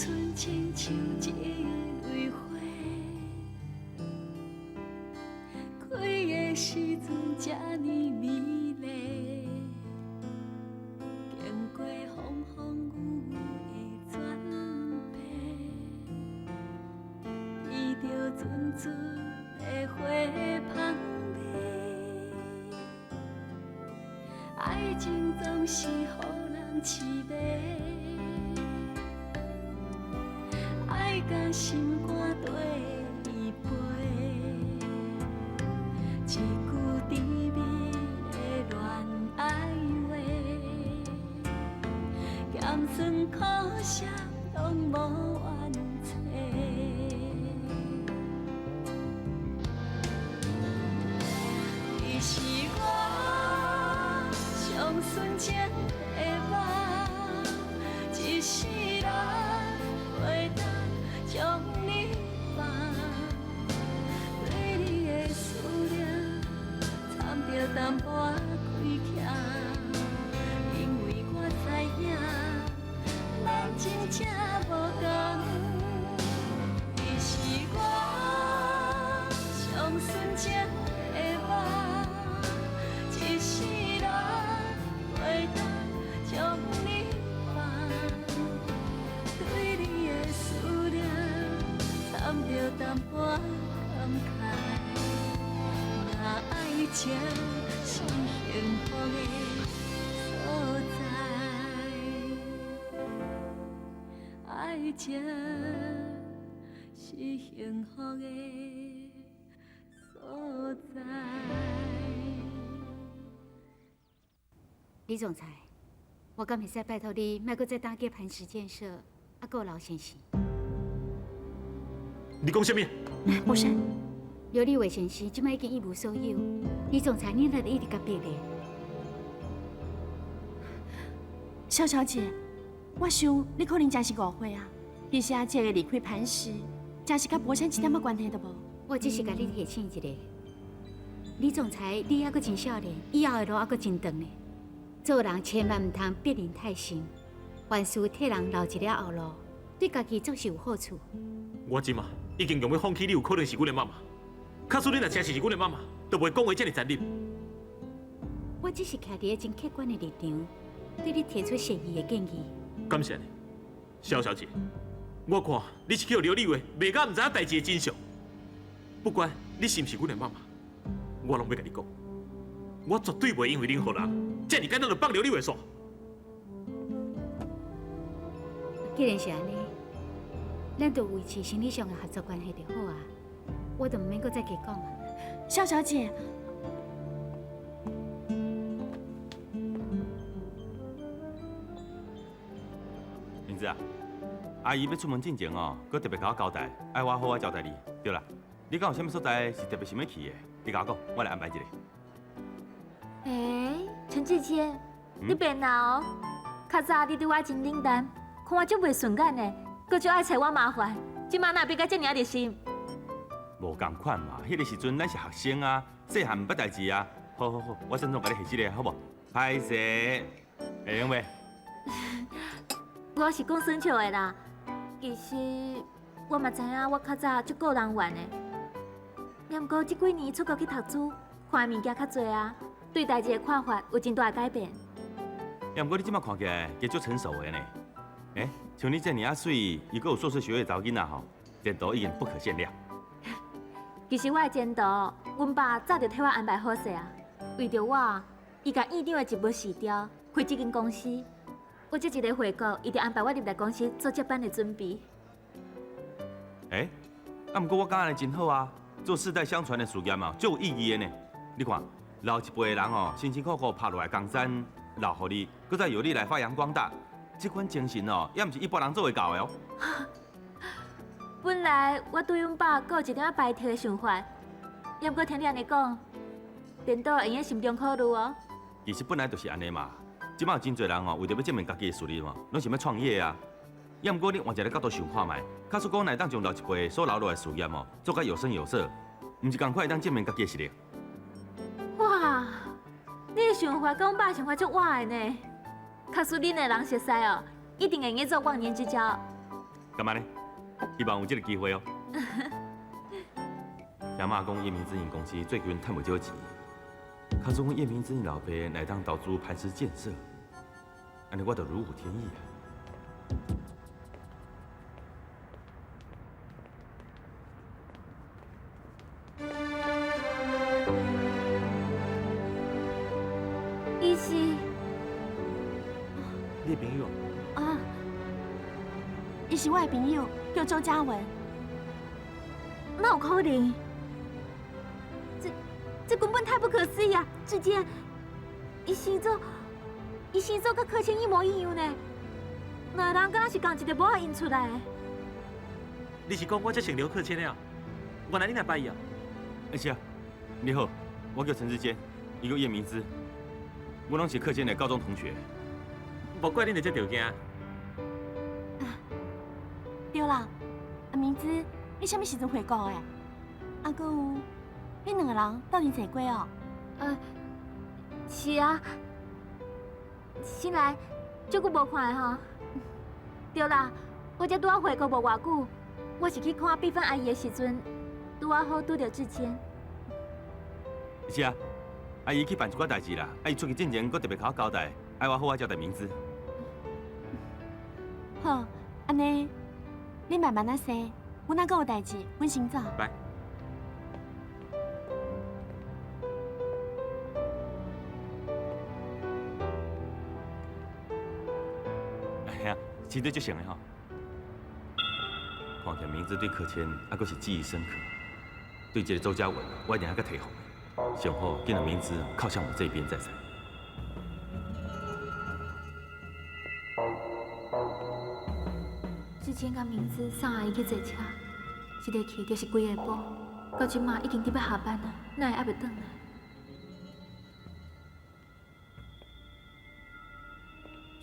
春親像一蕊花，開的時陣這呢美麗，經過風風雨雨的轉變，聞著陣陣的花香味，愛情總是予人痴迷。愛共心肝綴伊飛，一句甜蜜的戀愛話，鹹酸苦澀攏無怨嗟。你是我上純情的夢，一世人袂當將你放，對你的思念摻著淡薄仔虧欠，因為我知影咱真正無仝。你是我上純情的夢，一世人袂當將你放，對你的思念摻著淡薄仔感慨，若愛情是幸福的所在，愛情是幸福的所在。李總裁，我敢會使拜託你，莫閣再打擊磐石建設，啊，閣有劉先生。你講啥物？柏山，劉立偉先生這擺已經一無所有，李總裁，你哪會一直共逼咧？蕭小姐，我想你可能真是誤會啊。其實啊，這个離開磐石，真是佮柏山一點仔關係都無。我只是共你提醒一下，李總裁，你猶閣真少年，以後的路猶閣真長呢。做人千萬毋通逼人太深，凡事替人留一粒後路，對家己總是有好處。我這馬已經用欲放棄你，有可能是阮的媽媽。假使你若真是阮的媽媽，就袂講話這爾殘忍。我只是徛佇个真客觀的立場，對你提出善意的建議。感謝你，蕭小姐。我看你是去予劉立偉賣甲毋知影代誌的真相。不管你是毋是阮的媽媽，我攏欲共你講，我絕對袂因為任何人，這爾簡單就放劉立偉煞。既然是按呢，咱就維持生理上的合作關係就好啊。我就毋免閣再加講啊。蕭小姐，明子啊，阿姨欲出門進前哦，閣特別共我交代，愛我好好招待你。對啦，你敢有啥物所在是特別想欲去的？你共我講，我來安排一下。欸，陳志堅，你別鬧哦。較早你對我真冷淡，看我足袂順眼的，閣足愛揣我麻煩。這馬哪變甲這爾仔熱心？無仝款嘛，彼个時陣咱是學生啊，細漢毋捌代誌啊。好好好，我先總共你還一下，好無？歹勢，會用袂？我是講耍笑的啦，其實我嘛知影我較早足顧人怨的，也毋過這幾年出國去讀書，看的物件較濟啊，對代誌的看法有真大的改變。也毋過你這馬看起來加足成熟的呢。欸，像你這爾仔媠，又閣有碩士學位的查某囡仔吼，前途已經不可限量。其實我的前途，阮爸早就替我安排好勢啊。為著我，伊共院長的職務辭掉，開這間公司。我這一个回國，伊就安排我入來公司做接班的準備。欸，啊，毋過我感覺按呢真好啊，做世代相傳的事業嘛，足有意義的呢。你看，老一輩的人吼，辛辛苦苦拍落來江山，留予你，閣再由你來發揚光大，這款精神哦，也毋是一般人做會到的哦。本來我對阮爸閣有一點仔排斥的想法，也毋過聽你按呢講，顛倒會用慎重考慮哦。其實本來就是按呢嘛。這馬有真濟人哦，為著欲證明家己的實力嘛，攏想欲創業啊。也毋過你換一个角度想看覓，假使講會當將老一輩所留落來的事業哦，做甲有聲有色，毋是仝款會當證明家己的實力。哇，你的想法佮阮爸想法足倚的呢。假使恁的人熟似哦，一定會用做忘年之交。干嘛呢？希望有這个机会哦。听妈讲，叶明之公司最近趁无少钱，假使讲叶明之老爸来当投资磐石建设，按呢我就如虎添翼啊。伊是你的朋友？啊，伊是我的朋友，叫周嘉文。哪有可能？这根本太不可思议啊！志坚，伊星座，伊星座佮柯谦一模一样呢，两个人敢若是仝一个模仔印出来的。你是讲我这像刘克谦的啊？原来你若捌伊啊？欸是啊，你好，我叫陈志坚，伊叫叶明之，我拢是克谦的高中同学。无怪恁会这著惊。对啦，阿明之，你啥物时阵回国的？啊，阁有，恁两个人斗阵坐过哦？是啊，新来，足久无看的吼。对啦，我才拄仔回国无偌久，我是去看碧芬阿姨的时阵，拄仔好拄著志坚。是啊，阿姨去办一寡代志啦，啊，伊出去进前，阁特别共我交代，爱我好好招待明之。好，按呢，你慢慢仔踅，阮若阁有代志，阮先走。拜。嘿啊，真对足像的吼。看起来明之对柯谦还阁是记忆深刻，对这个周嘉文，我一定还阁提防的。上好，紧让明之靠向我这边再使。志坚佮明之送阿姨去坐车，一个去就是规下晡，到这马已经伫欲下班啊，哪会犹未转来？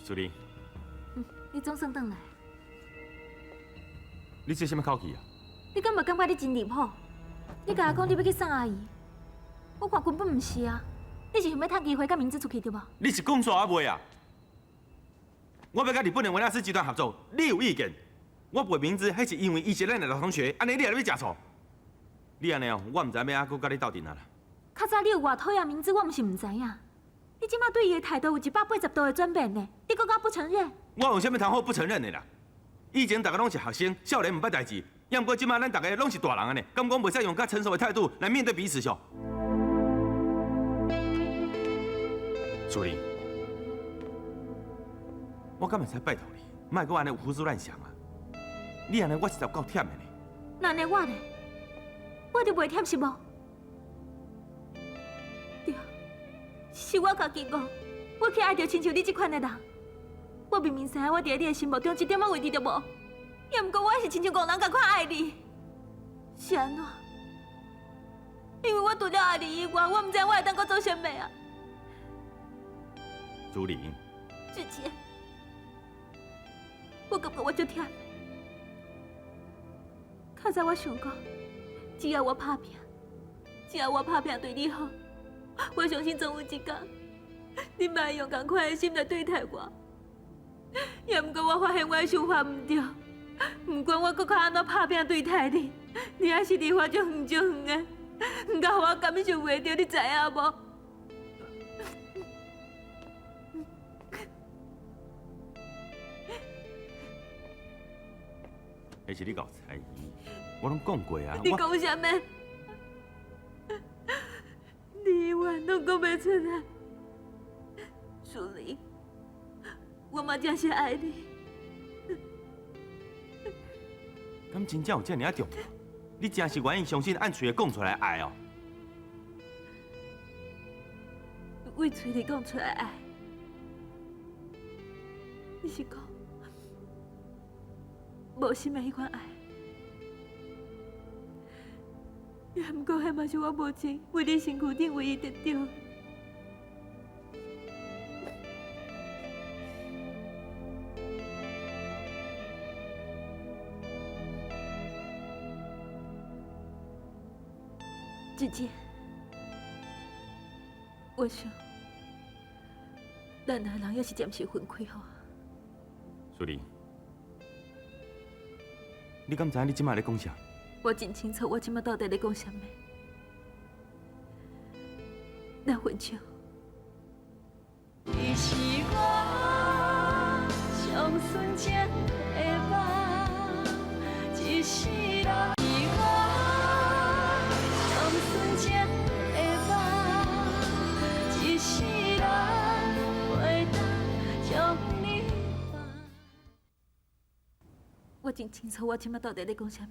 淑玲。你总算转来。你这啥物口气啊？你敢无感觉你真离谱？你共我讲你欲去送阿姨，我看根本毋是啊！你是想欲趁机会佮明之出去对无？你是讲煞犹未啊？我欲佮日本的维纳斯集团合作，你有意见？我陪明之，彼是因为伊是咱的老同学，按呢你也欲食醋？你按呢哦，我毋知欲按怎阁佮你斗阵啊啦。较早你有偌讨厌明之，我毋是毋知影。你这马对伊的态度有180度的转变呢？你阁敢不承认？我有啥物通好不承认的啦？以前大家拢是学生，少年毋捌代志，也毋过这马咱大家拢是大人啊呢，敢讲袂使用较成熟的态度来面对彼此唓？淑玲，我敢会使拜托你，莫阁按呢胡思乱想啊！你按呢，我实在够忝的呢。那按呢我呢？我就袂忝是无？对，是我家己误，我去爱著亲像你这款的人。我明明知影我伫你的心目中一点仔位置都无，也毋过我还是亲像戆人仝款爱你。是按怎？因为我除了爱你以外，我毋知我会当阁做啥物啊！朱玲，志杰，我感觉我足忝。较早我想讲，只要我拍拼，只要我拍拼对你好，我相信总有一天，你嘛会用仝款的心来对待我。也毋过我发现我的想法毋对，毋管我阁较按怎拍拼对待你，你还是离我足远足远的，远到予我感受袂著，你知影无？彼是你搞猜疑，我拢讲过啊。你讲啥物？你永远拢讲袂出来，淑玲。我嘛真是爱你。敢真正有这尔啊重要？你真是愿意相信按喙的讲出来爱哦？为喙里讲出来爱，你是讲无心的彼款爱？也毋过，彼嘛是我无情为你身躯顶唯一得著。姐姐，我想，咱两个人犹是暂时分开好。淑玲，你敢知影你這擺咧講啥？我真清楚，我這擺到底咧講啥物。咱分手。你是我上纯情的梦，一世人。是我上纯情的梦，一世人袂当将你放。我真清楚，我这摆到底咧讲啥物。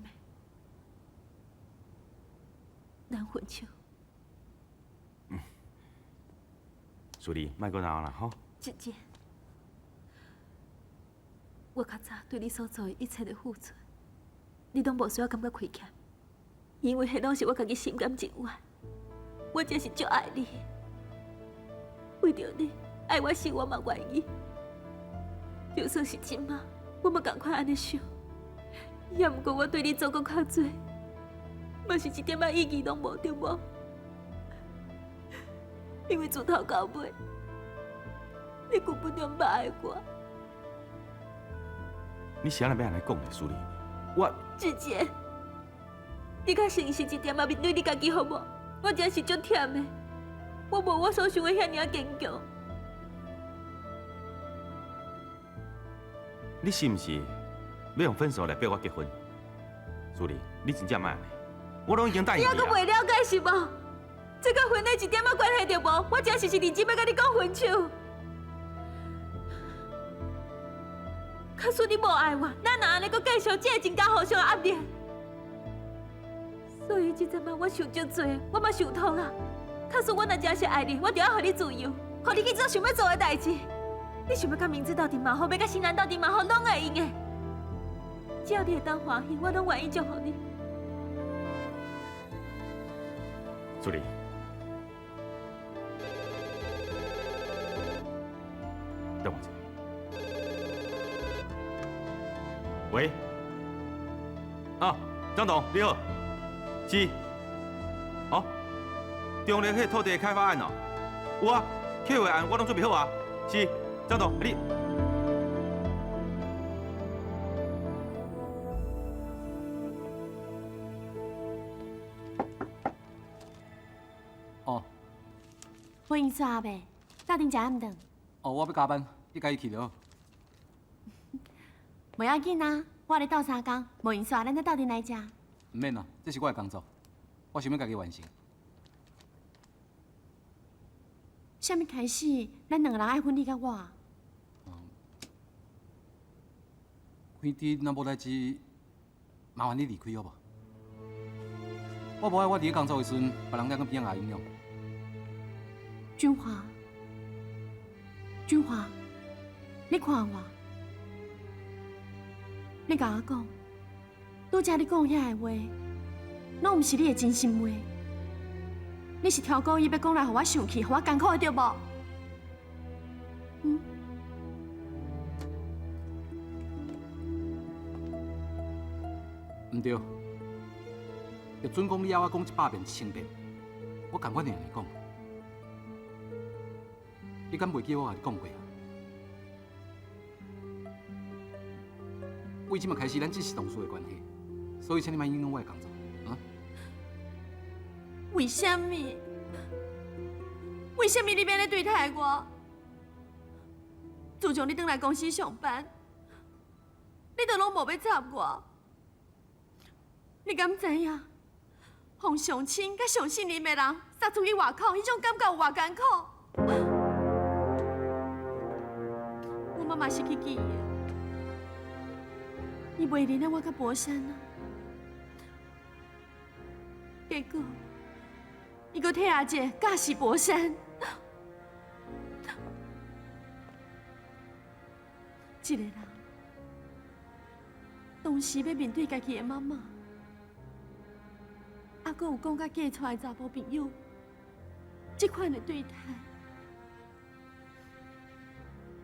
咱分手。淑丽，莫阁闹啦，吼！姐姐，我较早对你所做的一切的付出，你拢无需要感觉亏欠，因为彼拢是我家己心甘情愿。我真是足爱你，为著你爱我死我嘛愿意。就算是这马，我嘛仝款按呢想。也毋过我对你做阁较济，嘛是一点仔意义拢无，对无？因为自头到尾，你根本就毋爱我。你是按怎欲按呢讲呢，淑丽？我志杰，你较诚实一点仔面对你家己好无？我真是足忝的，我无我所想的遐尔仔坚强。你是毋是欲用分手来逼我结婚？淑丽，你真正莫按呢，我拢已经答应你犹阁袂了解是无？这佮婚礼一点仔关系都无，我真是是认真欲佮你讲分手。假使你无爱我，咱若按呢阁继续，只会增加互相的压力。所以这阵仔我受足济，我嘛受痛啊。假使我若真是爱你，我就爱予你自由，予你去做想欲做的代志。你想欲佮明子斗阵嘛好，欲佮新兰斗阵嘛好，拢会用的。只要你会当欢喜，我拢愿意祝福你。淑丽。等我一下。喂，啊，张董，你好，是，哦，中坜彼土地开发案哦，有啊，计划案我拢准备好啊，是，张董，你。哦。欢迎做阿伯，斗阵食暗顿。哦，我欲加班，你家己去就好。袂要紧啊，我咧斗相共，无闲煞，咱再斗阵来食。毋免啦，这是我的工作，我想欲家己完成。啥物开始，咱两个人爱分你佮我？辉弟，若无代志，麻烦你离开好无？我无爱我伫咧工作的时阵，别人踮边仔影响。君华，君华，你看我，你共我讲，拄才你讲遐个话，拢毋是你的真心话。你是挑故意欲讲来予我生气，予我艰苦的，对无？嗯？毋对，就准讲你要我讲100遍、1000遍，我仝款会按呢讲。你敢袂记我共你讲过啊？为这马开始，咱只是同事的关系，所以请你莫影响我的工作，啊？为啥物？为啥物你欲按呢对待我？自从你转来公司上班，你都拢无欲插我。你敢知影？予上亲佮上信任的人杀出去外口，彼种感觉有偌艰苦？我妈妈失去记忆，伊袂认得我佮博山啊。结果，伊阁替阿姐教死博山。一个人，同时欲面对家己的妈妈，犹阁有讲甲嫁出来的查某朋友，这款的对待，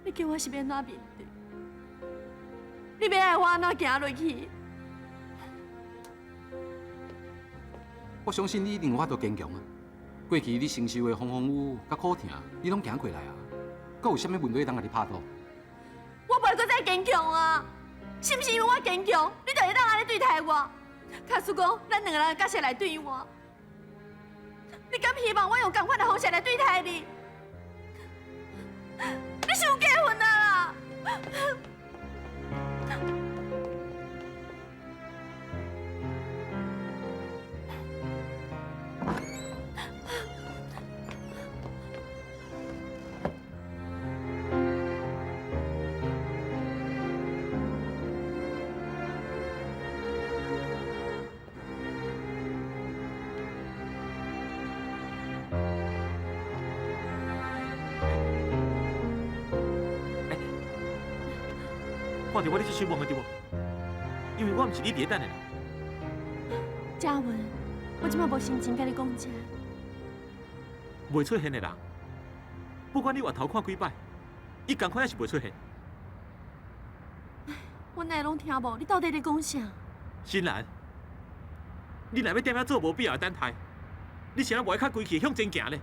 你叫我是欲按怎面对？你欲爱我按怎行落去？我相信你一定有法度坚强啊！过去你承受的风风雨雨、佮苦疼，你拢行过来啊！阁有啥物问题会当共你拍倒？我袂阁再坚强啊！是毋是因为我坚强，你就会当按呢对待我？假使讲咱两个人的角色来对换，你敢希望我用仝款的方式来对待你？你伤过分啊啦！看到我你这失望的对无？因为我毋是你伫咧等的人。嘉文，我这马无心情佮你讲这。袂出现的人，不管你回头看几摆，伊仝款也是袂出现。我哪会拢听无？你到底咧讲啥？新兰，你若欲踮遐做无必要的等待，你是按怎无爱较规气向前行咧？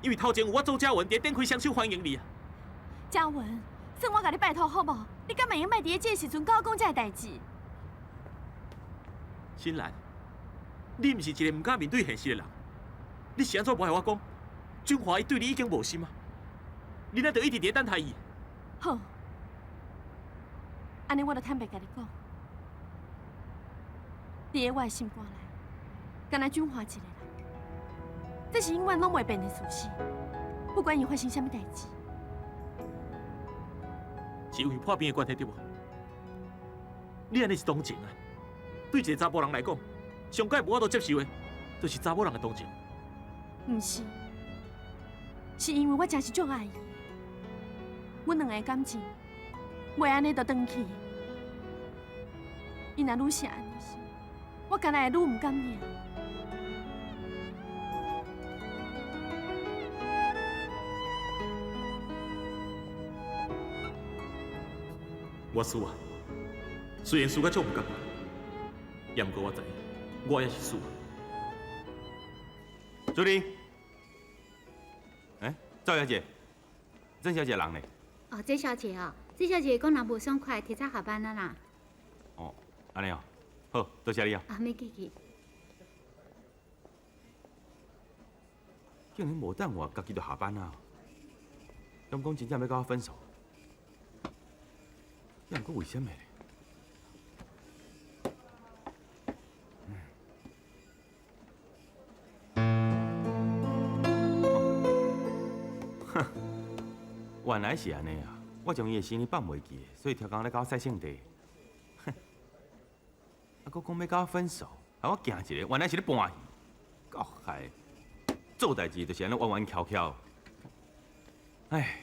因为头前有我周嘉文伫咧展开双手欢迎你啊！嘉文，算我共你拜托好无？你敢会用莫伫咧这个时阵佮我讲这个代志？新兰，你毋是一个毋敢面对现实的人，你是按怎无爱我讲？俊华伊对你已经无心啊，你哪就一直伫咧等待伊？好，按呢我就坦白共你讲，伫咧我的心肝内，干焦俊华一个人，这是永远拢袂变的事实。不管伊发生啥物代志，是因为破病的关系对无？你按呢是同情啊？对一个查埔人来讲，上盖无法度接受的，就是查某人的同情。毋是，是因为我真是足爱伊，阮两个的感情袂按呢就断去。伊若愈是按呢时，我敢若会愈毋甘尔。我输啊，虽然输甲足毋甘愿，也毋过我知，我也是输。助理，欸，赵小姐，曾小姐人呢？哦，曾小姐哦，曾小姐讲人无爽快，提早下班啊啦。哦，按呢哦，好，多谢你啊。啊，免客气。竟然无等我，家己就下班啊？敢讲真正欲佮我分手？也毋过为啥物咧？哼，原来是按呢啊！我将伊的心意放袂记，所以超工咧佮我赛性地。哼，啊，阁讲欲佮我分手，予我惊一个，原来是咧搬戏，够害！做代志就是按呢弯弯翘翘。唉，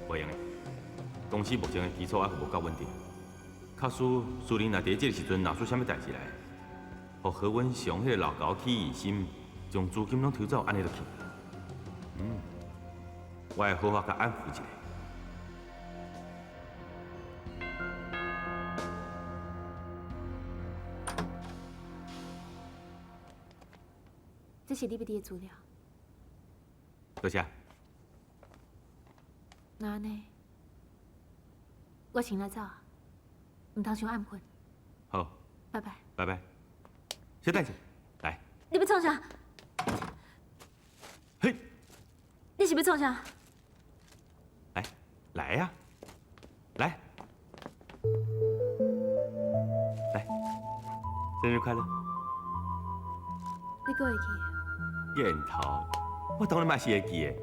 袂用的。公司目前的基础还无够稳定，假使苏玲若伫这个时阵闹出啥物代志来，予何文雄彼个老狗起疑心，将资金拢抽走，按呢就去。我会好好共安抚一下。这是你欲伫的资料。多谢。那按呢？我先来走啊，毋通伤暗困。好。拜拜。拜拜。小等一下，来。你欲创啥？嘿。你是欲创啥？来，来呀，来，来，生日快乐！你阁会记？瘾头，我当然嘛是会记的。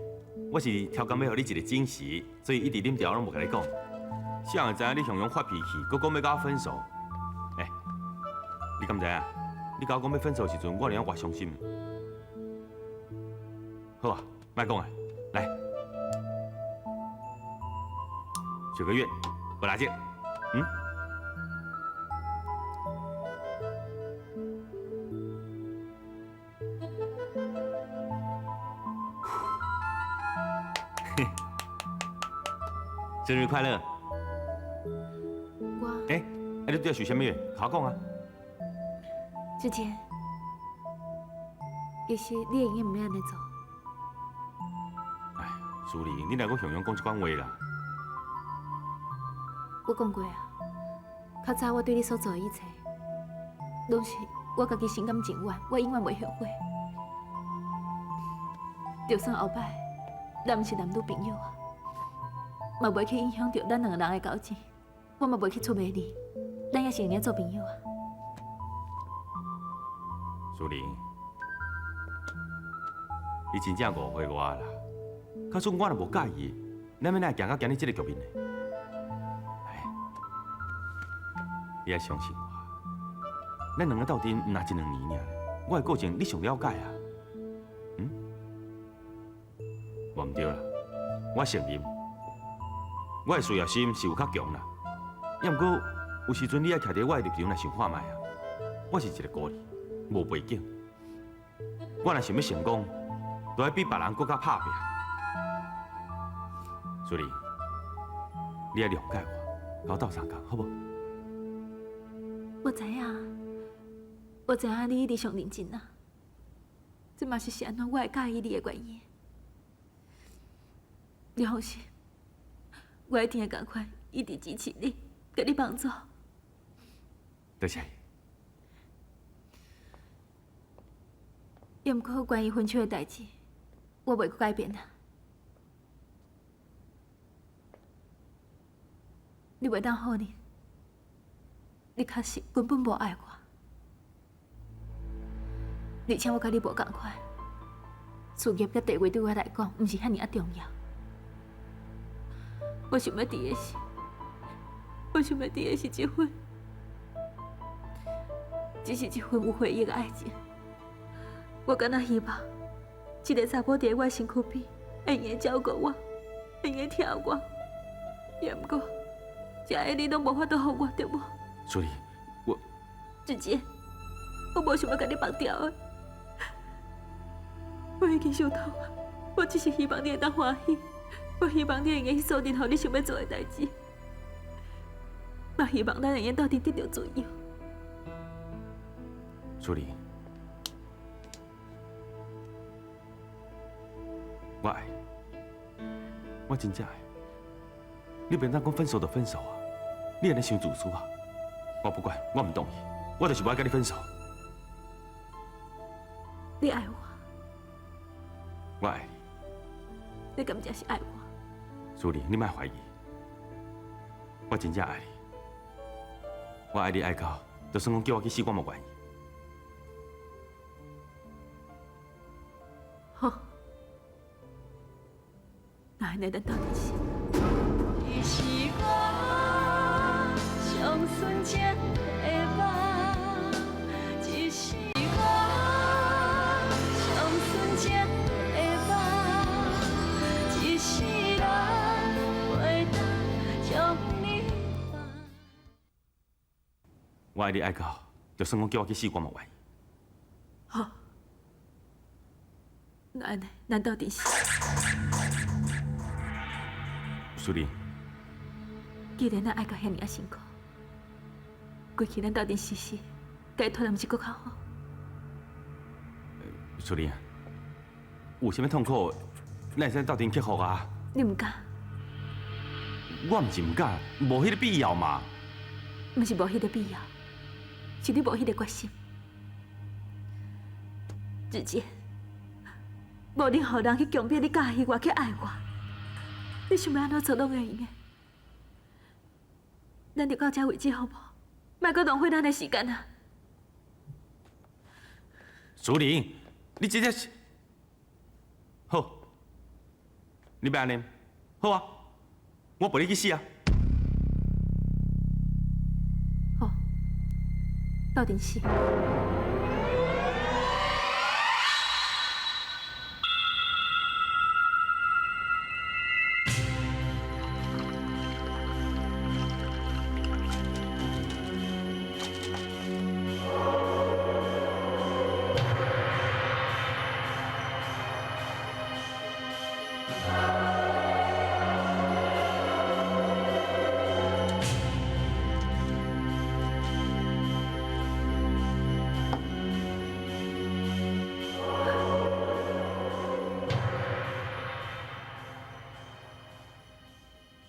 我是超工欲予你一个惊喜，所以一直啉茶我拢无共你讲。谁人会知影你雄雄发脾气，阁讲欲佮我分手？欸，你敢知影？你佮我讲欲分手的时阵，我尔偌伤心。好啊，莫讲啊，来，许个愿，无垃圾，嗯？生日快乐！我欸，啊，你对许啥物愿？共我讲啊。之前，其实你会用毋免按呢做。哎，淑玲，你若阁雄雄讲这款话啦。我講過啊，較早我對你所做的一切，攏是我家己心甘情願，我永遠袂後悔。就算後擺，咱毋是男女朋友啊，嘛袂去影響著咱兩个人的交情，我嘛袂去出賣你，咱也是會用做朋友啊。淑玲，你真正誤會我啦。假使我若無佮意，咱欲哪會行到今日這個局面呢？哎，你愛相信我，咱兩个鬥陣毋若一兩年爾，我的個性你上了解啊。嗯？無毋對啦，我承認，我的事業心是有較強啦。也毋過有時陣你愛徛佇我的立場來想看覓啊。我是一個孤兒，無背景，我若想欲成功，就愛比別人閣較拍拚。淑玲，你愛諒解我，佮我鬥相共，好無？我知影，我知影你一直上認真啊，這嘛是是按怎我會佮意你的原因。你放心，我一定會仝款，一直支持你，共你幫助。多謝。也毋過關於分手的代誌，我袂閣改變啊。你袂當否認，你確實根本無愛我，而且我佮你無仝款，事業佮地位對我來講，毋是遐爾仔重要。我想欲佇的是，我想欲佇的是這份，只是這份有回憶的愛情。我敢若希望，這個查某佇我身軀邊，會用照顧我，會用疼我。也毋過，這个你攏無法度予我，對無？淑玲，我志杰，我無想欲共你綁掉的，我已經想通啊。我只是希望你會當歡喜，我希望你會用去做任何你想欲做的代誌，嘛希望咱會用鬥陣得著自由。淑玲，我愛你，我真正愛你。你袂當講分手就分手啊！你按呢傷自私啊！我不管，我毋同意，我就是無愛佮你分手。你愛我，我愛你。你敢真是愛我？淑玲，你莫懷疑，我真正愛你。我愛你愛到，就算講叫我去死，我嘛願意。好，那按呢，咱鬥陣死。你是我上純情的夢，一世我上純情的夢，一世人袂當將你放。我愛你愛到，就算講叫我去死，我嘛願意。好，那按呢，咱鬥陣死。淑玲。既然咱愛到遐爾仔辛苦，過去咱鬥陣死死，解脫，毋是閣較好？淑玲，有啥物痛苦，咱會使鬥陣克服啊！你毋敢？我毋是毋敢，無彼个必要嘛。毋是無彼个必要，是你無彼个決心。志杰，無任何人去強迫你佮意我，去愛我，你想欲按怎做攏會用的。咱就到這為止好無？莫閣浪費咱的時間啊！淑玲，你這是好，你欲按呢？好啊，我陪你去死啊！好，鬥陣死。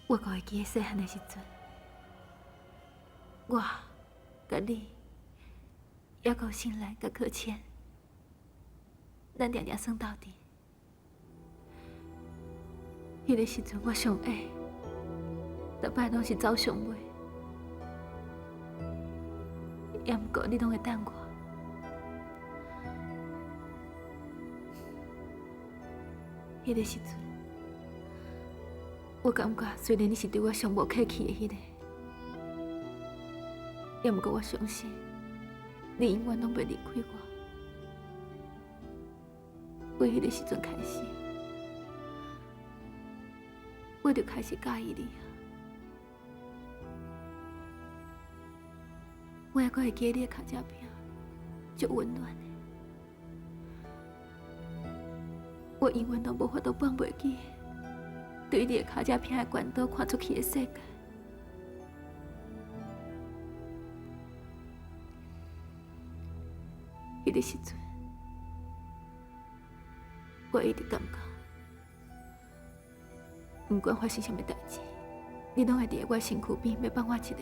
我閣會記得細漢的時陣，我、佮你，犹阁有新兰、佮可倩，咱定定耍斗阵。彼个时阵，我上下，逐摆拢是走上尾，也毋过你拢会等我。彼个时阵，我感觉虽然你是对我上无客气的彼个，也毋过我相信你永远拢袂离开我。为彼个时阵开始，我就开始佮意你啊！我犹阁会记得你的跤迹饼，足温暖的。我永远拢无法度放袂记，对你的跤迹饼的关刀看出去的世界。彼个时阵，我一直感觉，不管发生啥物代志，你拢会伫我身躯边，欲放我一个。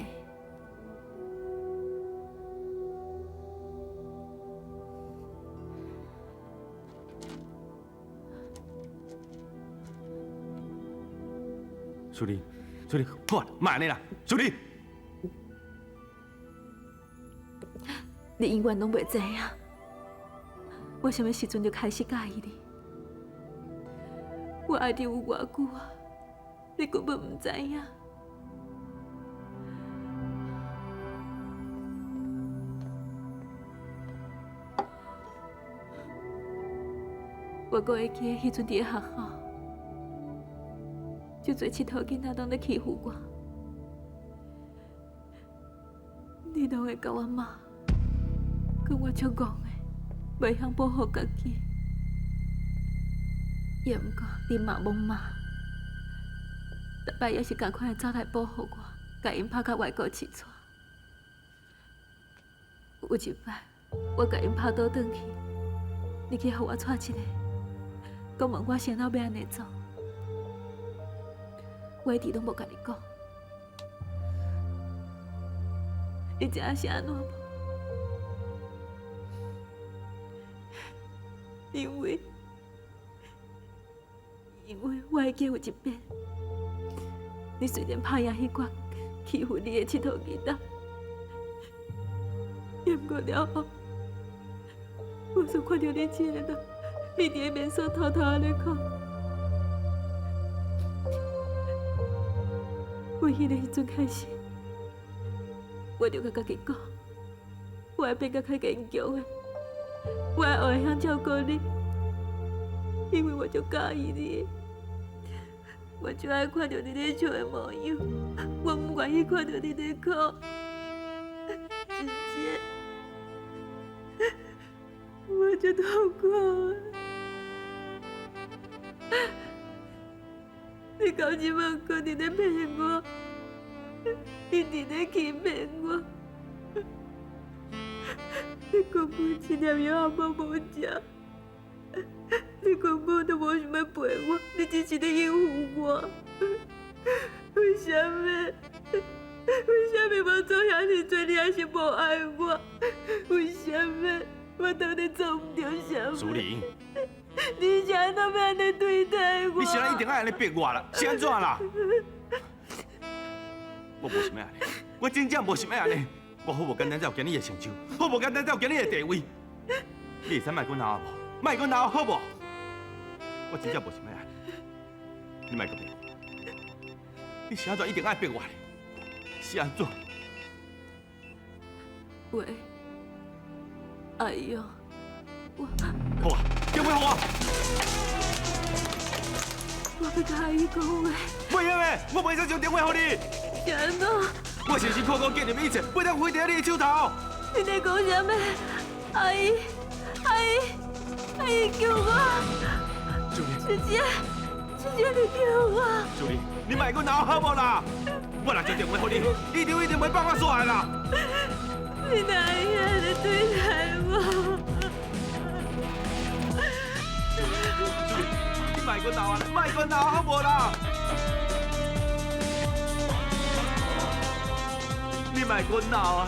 淑玲，淑玲，好啊，莫按呢啦，淑玲。你永远拢袂知影，我啥物时阵就开始佮意你。我爱你有偌久啊？你根本毋知影。我阁会记得彼阵伫咧学校，足济𨑨迌囡仔拢咧欺负我，你拢会共我骂，讲我足戆的，袂晓保护家己。也毋过你嘛罔骂，逐摆也是仝款的走来保护我，共𪜶拍甲外国去带。有一摆，我共𪜶拍倒转去，你去予我带一个，阁问我先后欲按怎做，我一直拢无共你讲。你知影是按怎无？因为我会记有一遍，你虽然拍赢彼个欺负你的𨑨迌囡仔，也毋过了后，我所看著你这个人，面伫个面煞偷偷按呢哭。为彼个时阵开始，我就共家己讲，我爱变甲较坚强的，我爱学会晓照顾你，因为我足佮意你。我就爱看著你咧笑的模样，我毋愿意看著你咧哭。真正，我足痛苦。你到这摆阁伫咧骗我，你伫咧欺骗我，你根本一粒药也无食。你根本都无想欲陪我，你只是咧应付我。为啥物？为啥物我做遐尔济，你还是无爱我？为啥物？我到底做毋著啥物？淑玲，你是按怎欲按呢对待我？你是按怎一定爱按呢逼我啦？是按怎啦？我无想欲按呢，我真正无想欲按呢。我好无简单才有今日的成就，好无简单才有今日的地位。你会使莫阁闹无？莫阁闹好无？我真正无想欲按呢，你莫阁逼我。你是按怎一定爱逼我咧？是按怎？喂，哎呦，我好啊，电话予我。我欲共阿姨讲话。袂用的，我袂使将电话予你。是按怎？我辛辛苦苦建立一切，袂当毁伫你的手头。你咧讲啥物？阿姨，阿姨，阿姨救我！姐姐，姐姐你救我！淑玲，你莫阁闹好无啦？我若将电话予你，一定一定袂放我煞的啦。你哪会按呢对待我？淑玲，你莫阁闹啊！莫阁闹好无啦？你你莫阁闹啊！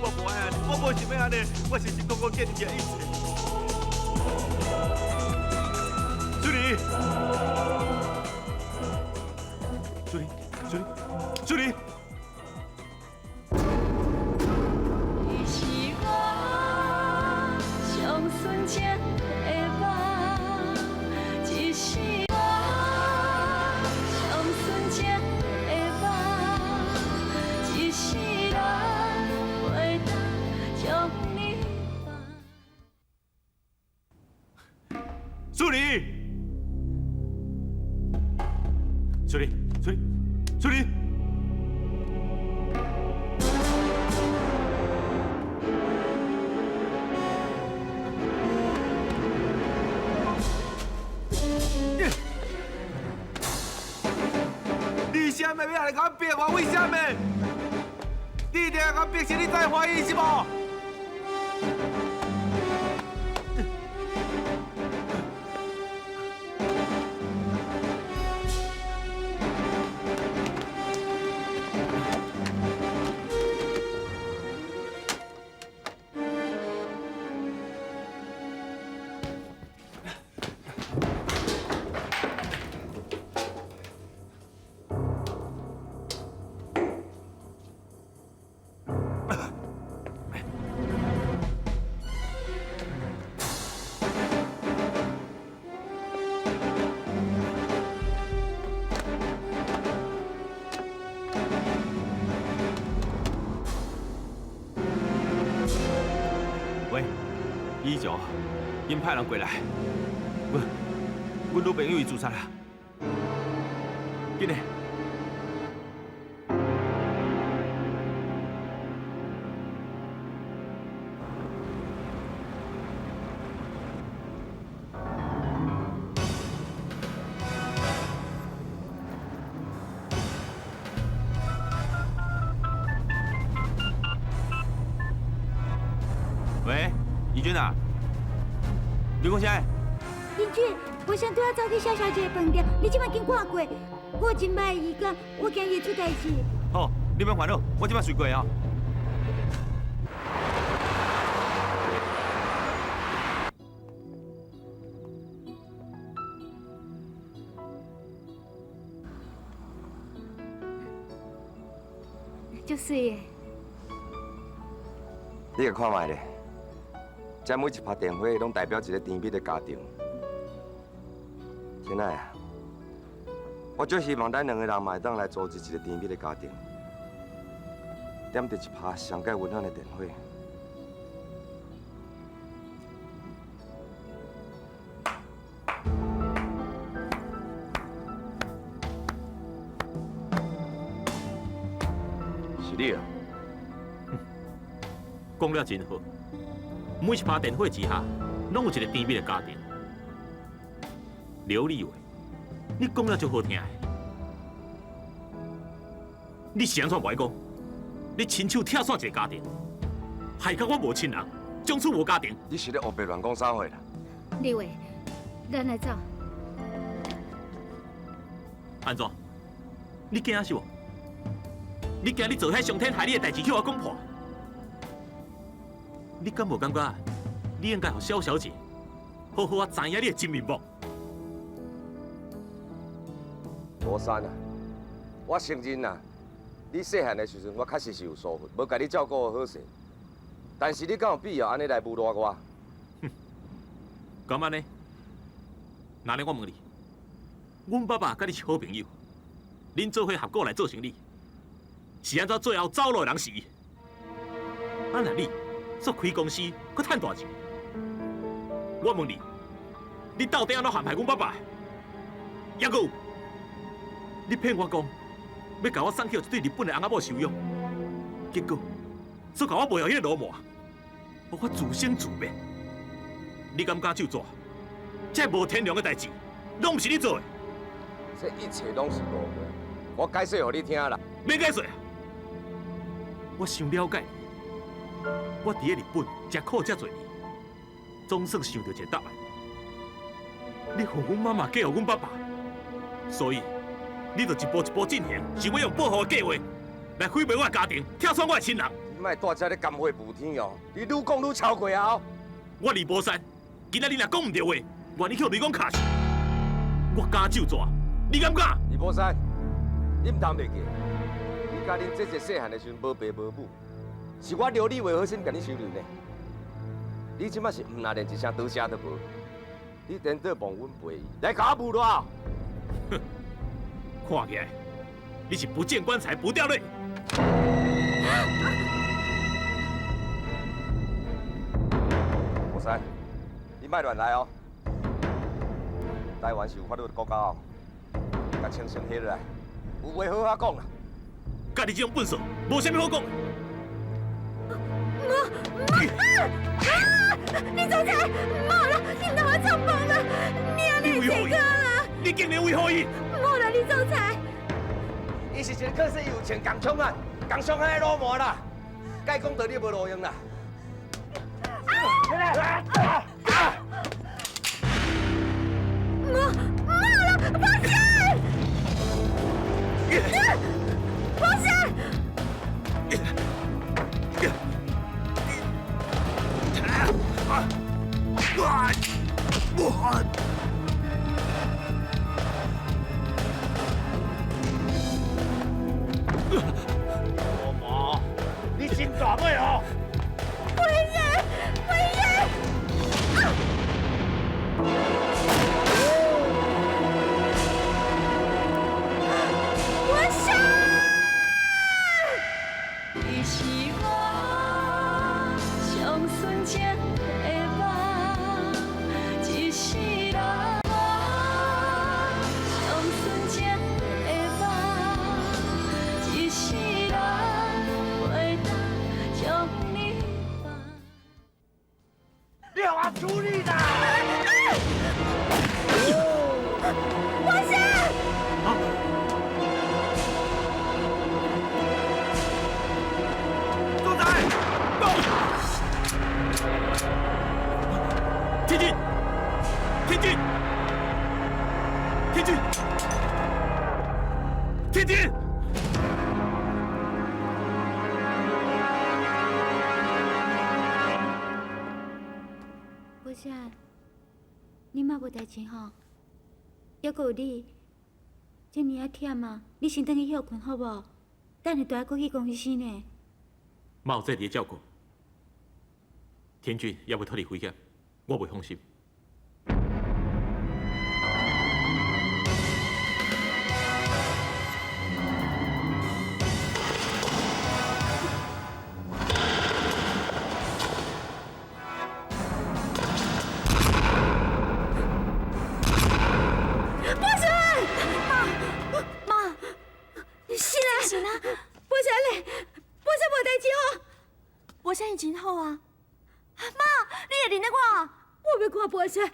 我无爱按呢，我无想欲按呢，我辛辛苦苦建立的一切。淑玲，淑玲，淑玲，淑玲。你是我上纯情的梦，一世人上纯情的梦，一世人袂当将你放。淑玲，淑玲，淑玲，淑玲。你啥物欲来共我逼我？为啥物？你一定欲共我逼死，你才会欢喜是无？喂，以上，𪜶派人过来，阮女朋友伊自杀啦，紧嘞！喂，怡君啊，你讲啥？英俊，我先拄仔走去萧小姐的饭店，你这摆紧赶过，我真歹预感，我惊伊会出代志。好，你免烦恼，我这摆随过啊。足媠的。你来看觅咧，这每一拍电火，拢代表一个甜蜜的家庭。亲爱啊，我足希望咱两个人嘛会当来组织一个甜蜜的家庭，点著一拍上盖温暖的电火。是你啊！讲了真好，每一拍电火之下，拢有一个甜蜜的家庭。刘立伟，你讲了足好听的，你是按怎无爱讲？你亲手拆散一个家庭，害到我无亲人，从此无家庭。你是咧乌白乱讲啥话啦？立伟，咱来走。按怎？你惊是无？你惊你做遐伤天害理的代志，去我讲破？你敢无感觉？你应该予萧小姐好好啊知影你的真面目。罗山啊，我承认啊，你细汉的时阵，我确实是有疏忽，无共你照顾好势。但是你敢有必要按呢来侮辱我？哼，敢按呢？那呢，我问你，阮爸爸佮你是好朋友，恁做伙合股来做生意，是按怎最后走路的人是伊？啊，若你煞开公司，阁趁大钱，我问你，你到底按怎陷害阮爸爸？抑阁有，你骗我讲，欲共我送去予一对日本的翁仔某收养，结果煞共我卖予彼个流氓，予我自生自灭。你敢敢手做？这无天良的代志，拢毋是你做的。这一切拢是误会，我解释予你听啦。免解释啊！我伤了解你，我伫咧日本吃苦遮济年，总算想到一个答案。你予阮妈妈嫁予阮爸爸，所以你就一步一步进行，想欲用报复的计划來毀滅我的家庭，拆散我的親人。你莫蹛遮咧含血補天哦！你愈講愈超過啊！我李寶山，今仔你若講毋對話，願意予雷公敲死。我敢咒蛇，你敢敢？李寶山，你毋通袂記，你佮恁姐姐細漢的時陣無爸無母，是我劉立偉好心共你收留呢。你這擺是毋若連一聲多謝都無，你顛倒忘恩負義，來共我侮辱！哼，看起來你是不見棺材不掉淚。寶山，你莫亂來哦！台灣是有法律的國家哦，共清醒起來，有話好好講啦。佮你這種笨手，無啥物好講。媽媽啊！你總裁，莫啦，你毋通予我插飯啦！你按呢這個啦！你竟然為何伊？莫啦，李總裁。伊是一个確實有穿共槍啊，共傷害的流氓啦，該講道理無路用啦。起來！莫莫啦，博士！博士！老妈，你真大尾哦！辉爷，辉爷！我想，你是我上纯情的梦，一世人我上纯情的梦，一世人袂当将你放。你予我处理啦！我想。总裁，天君，天君，天君，天君！宝山，你嘛無代誌吼？猶閣有你，這爾仔忝啊！你先轉去歇睏好無？等下就愛閣去公司呢。媽有這佇照顧，天君猶未脫離危險，我袂放心。博士，媽媽，你醒來醒來，博士咧，博士無代誌吼。博士伊真好啊。媽，你會認得我？我欲看博士，我欲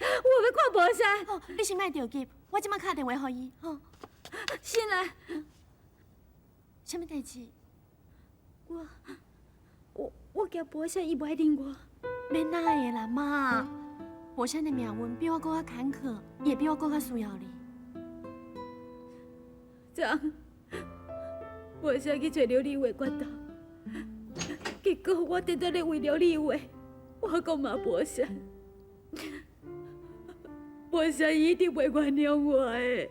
看博士。哦，你先莫著急，我這擺敲電話予伊。吼，醒來，啥物代誌？我驚博士伊無愛認我。免哪會啦，媽。博士的命運比我閣較坎坷，伊會比我閣較需要你。昨昏，博士去揣劉立偉決鬥，結果我直直咧為劉立偉，我講嘛博士，博士伊一定袂原諒我的。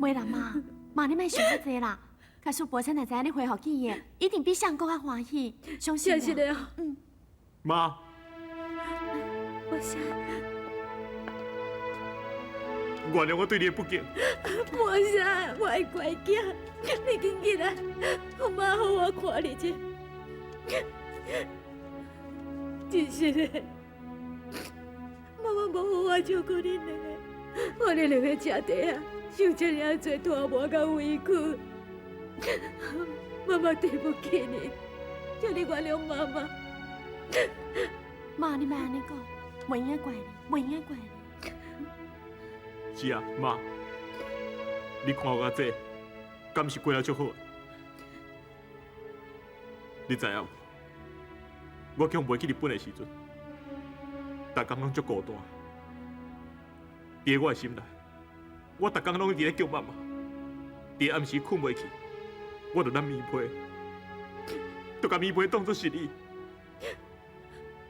袂啦，媽，媽你莫想遐濟啦。假使博士若知影你恢復記憶，一定比誰閣較歡喜，相信我。是的。嗯。媽。博士。原諒我對你的不敬。博士，我的乖囝，你緊緊來，予媽好好看你一下。真實的，媽媽無好好照顧恁兩个，予恁兩個食茶仔，受這爾仔濟拖磨佮委屈，媽媽對不起你，求你原諒媽媽。媽，你莫按呢講，袂用該怪你，袂用該怪你。是啊，媽，你看我這，敢是過了足好？你知影無？我去予賣去日本的時陣，逐工攏足孤單。佇我的心內，我逐工攏一直咧叫媽媽。佇暗時睏袂去，我就揽棉被，就共棉被当作是你。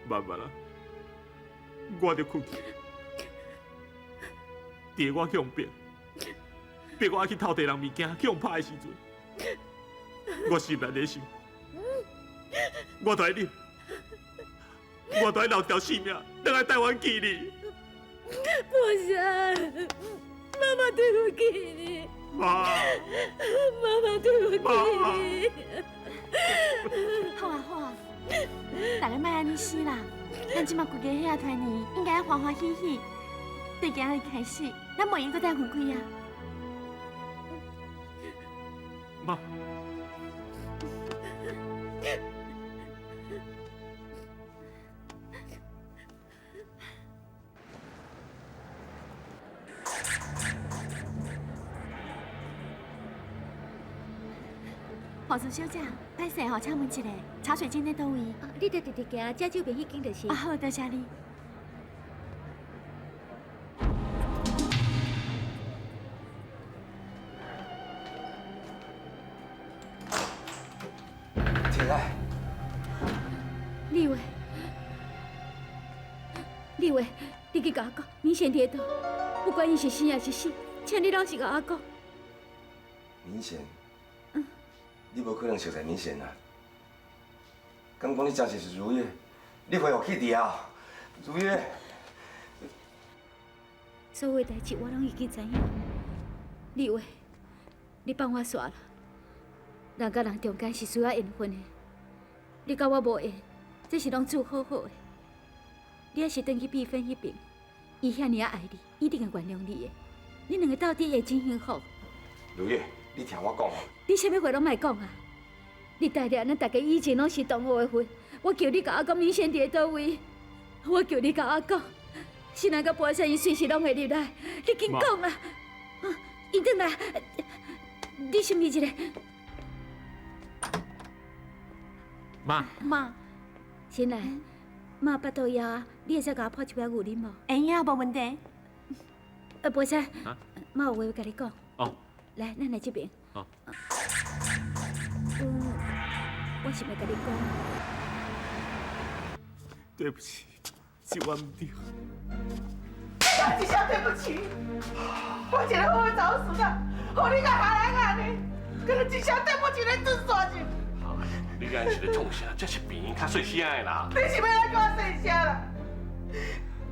慢慢啊，我就困去。伫我向逼，逼我爱去偷提人物件，去予拍的时阵，我心内咧想，我就爱忍，我就爱留条性命，转来台湾见你。博山，妈妈对不起你。妈，妈妈对不起你。好啊好啊，大家莫按呢死啦，咱这马规家伙团圆，应该欢欢喜喜。对今仔日开始，咱袂用阁再分开啊！妈。护士小姐，歹势吼，请问一下，茶水间在佗位？哦，你就直直行，正手边彼间就是。啊好，多谢你。起来。立伟，立伟，你去共我讲，明贤伫佗，不管伊是生抑是死，请你老实共我讲。明贤。你无可能熟似明贤啊！敢讲你真是是如月？你恢复去伫啊？如月，所有代志我拢已经知影。立伟，你放我煞啦。人佮人中间是需要缘分的，你佮我无缘，这是拢注好好的。你抑是转去美芬彼边，伊遐尔仔爱你，一定会原谅你的。你两个斗阵会真幸福。如月。你听我讲哦！你啥物话拢莫讲啊！你带了咱大家以前拢是同学的份，我求你共我讲，明贤伫佗位？我求你共我讲，新人佮博山伊随时拢会入来，你紧讲啊！伊转来，你心意一下。妈。妈，新来，妈腹肚枵啊，你会使共我泡一杯牛奶无？会用，无问题。博山，妈有话欲共你讲。哦。来，咱来这边。好。我想欲共你讲。对不起，是我毋对。你一声对不起，我一个好的查某孙仔，予你共下来按呢，敢若一声对不起咧自杀去。你敢是咧创啥？这是病院较细声的啦。你是欲来叫我细声啦？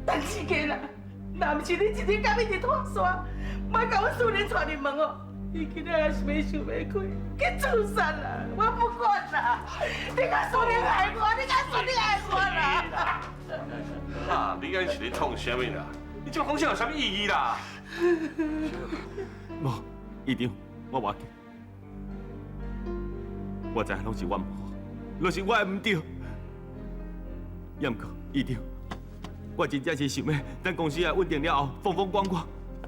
陈志坚啦，若毋是你一日到尾伫拖沙，莫共阮思玲带入门哦。伊今仔也是欲想欲开，去自杀啦！我不管啦，你共思玲害我，你共思玲害我啦！啊，你敢是咧创啥物啦？你这讲啥有啥物意义啦？无，院长，我无要紧。我知影拢是我毋好，拢是我的毋对。也毋过，院长，我真正是想欲等公司啊稳定了后，风风光光，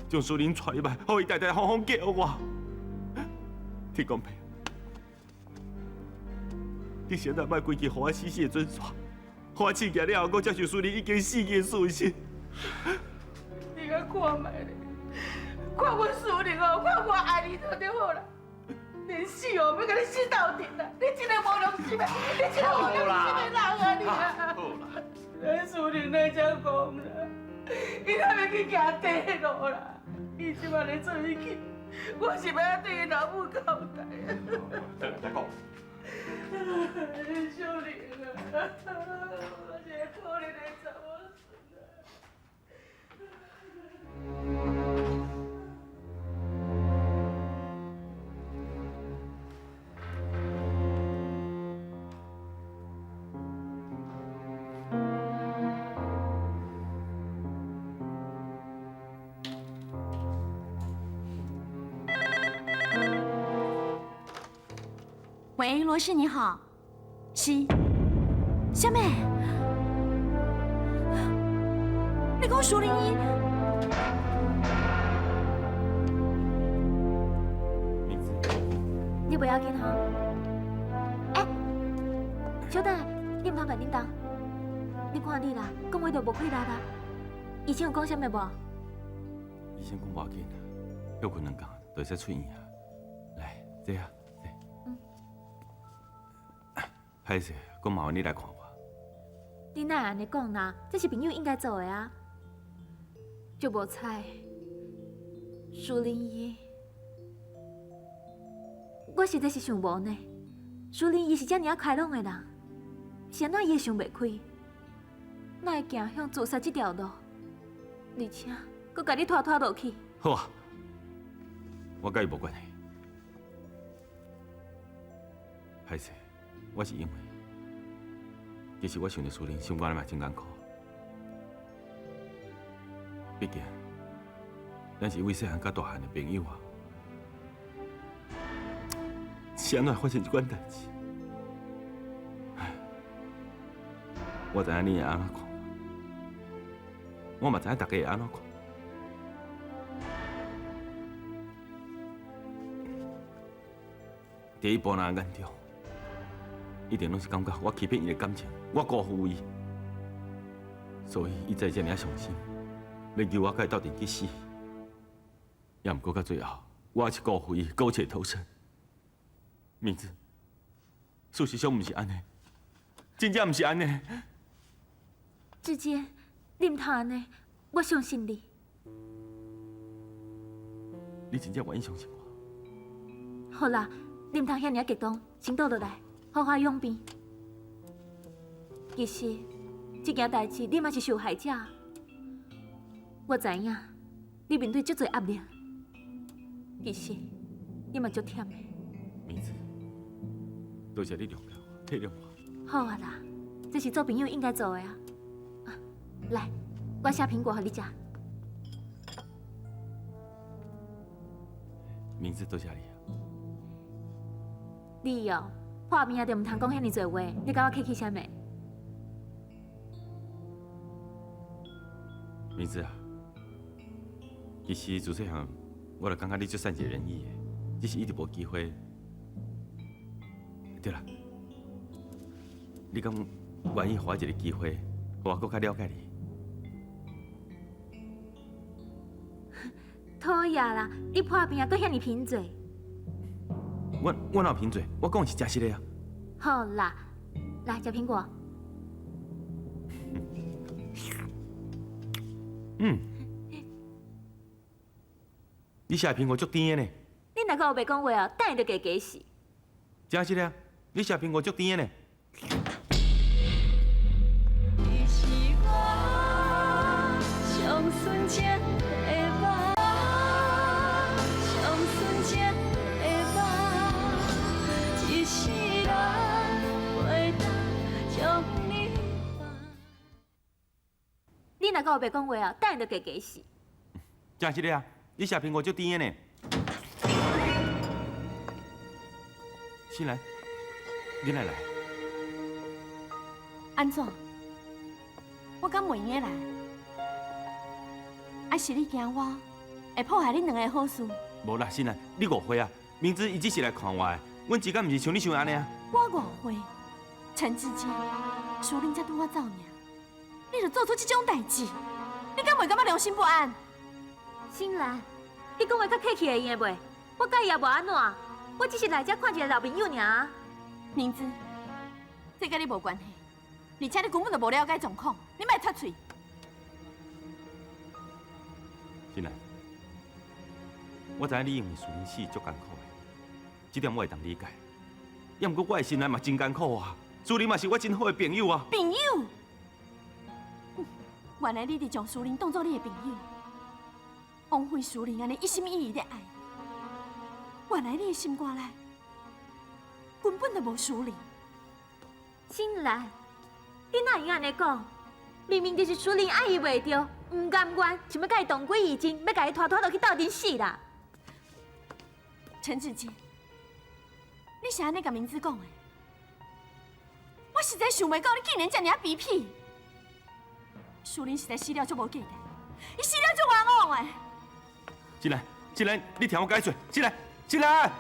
将思玲带入来，予伊代代风风嫁予我。天公伯，你现在莫规气予我死死的准煞，予我试行了后，阁接受思玲已经死去的事实。你阁看觅咧，看阮思玲哦，看我爱你就对好啦。连死哦，欲共你死斗阵啦！你这个无良心的，你这个无良心的人啊你啊！好啦，咱思玲来这讲啦，伊若欲去行短路啦，伊这摆咧做伊去。我是欲按怎对伊老母交代啊？转来再讲。小玲啊，我一个可怜的查某孙啊！喂，罗氏你好，是，啥物？你讲苏玲伊？名字？你不要紧吼。哎，小等，你毋通乱叮当。你看你啦，讲话都无气力啦。医生有讲啥物无？医生讲无要紧，歇困两工就会使出院啊。来，坐啊，坐。嗯。歹势，閣麻煩你來看我。你哪會按呢講啦？這是朋友應該做的啊。足無彩，淑玲伊，我實在是想無呢。淑玲伊是遮爾仔開朗的人，是按怎伊會想袂開？哪會行向自殺這條路？而且，閣共你拖拖落去。好啊，我佮伊無關係。歹勢，我是因為，其實我想著淑玲心肝內嘛真艱苦。畢竟，咱是為細漢到大漢的朋友啊，是按怎會發生這款代誌？我知影你會按怎看我，我嘛知影大家會按怎看。佇一般人眼中，一定攏是感覺我欺騙伊的感情，我辜負伊，所以伊才會遮爾仔傷心，欲求我佮伊鬥陣去死。也毋過到最後，我還是辜負伊，苟且偷生。明子，事實上毋是按呢，真正毋是按呢。志堅，你毋通按呢，我相信你。你真正願意相信我？好啦，你毋通遐爾激動，先倒落來，好好養病。其實，這件代誌你嘛是受害者。我知影，你面對足濟壓力，其實你嘛足忝的。明子，多謝你諒解我、體諒我。好啊啦，這是做朋友應該做的啊。來，我削蘋果予你食。明子，多謝你。你哦，破病就毋通講遐爾濟話，你佮我客氣啥物？明子啊，其實自細漢我就感覺你足善解人意的，只是一直無機會。對啦，你敢願意予我一個機會，予我閣較了解你？討厭啦！你破病啊，閣遐爾貧嘴。我哪有貧嘴？我講的是真實的啊。好啦，來食蘋果。嗯，你食的蘋果足甜的呢。你若閣烏白講話哦，等下就加加死。真實的啊，你食蘋果足甜的呢。你是我上純情的夢，上純情的夢，一世人袂当将你放。你若阁乌白讲话哦，等下就加加死。真实的啊，你食苹果足甜的呢。新兰，你哪来？按怎？我敢袂用得来？啊是你惊我會破壞恁兩个好事？無啦，新蘭，你誤會啊！明知伊只是來看我的，阮之間毋是像你想的按呢啊。我誤會，陳志堅，淑玲才拄我走爾，你就做出這種代誌，你敢袂感覺良心不安？新蘭，你講話較客氣會用的袂？我佮伊也無按怎，我只是來遮看一个老朋友爾。明知，這佮你無關係，而且你根本就無了解狀況，你莫插喙。新蘭，我知影你因為樹林死足艱苦的，這點我會當理解。也毋過我的心內嘛真艱苦啊，樹林嘛是我真好的朋友啊。朋友？原來你佇將淑玲當作你的朋友，枉費淑玲按呢一心一意的愛。原來你的心肝內根本就無淑玲。新蘭，你哪會按呢講？明明就是淑玲愛伊袂著，毋甘願，想欲佮伊同歸於盡，欲共伊拖拖落去鬥陣死啦。陳志堅，你是按呢共明子講的？我實在想袂到你竟然遮爾卑鄙！淑玲實在死了足無價值，伊死了足冤枉的。進來，進來，你聽我解釋。進來，進來。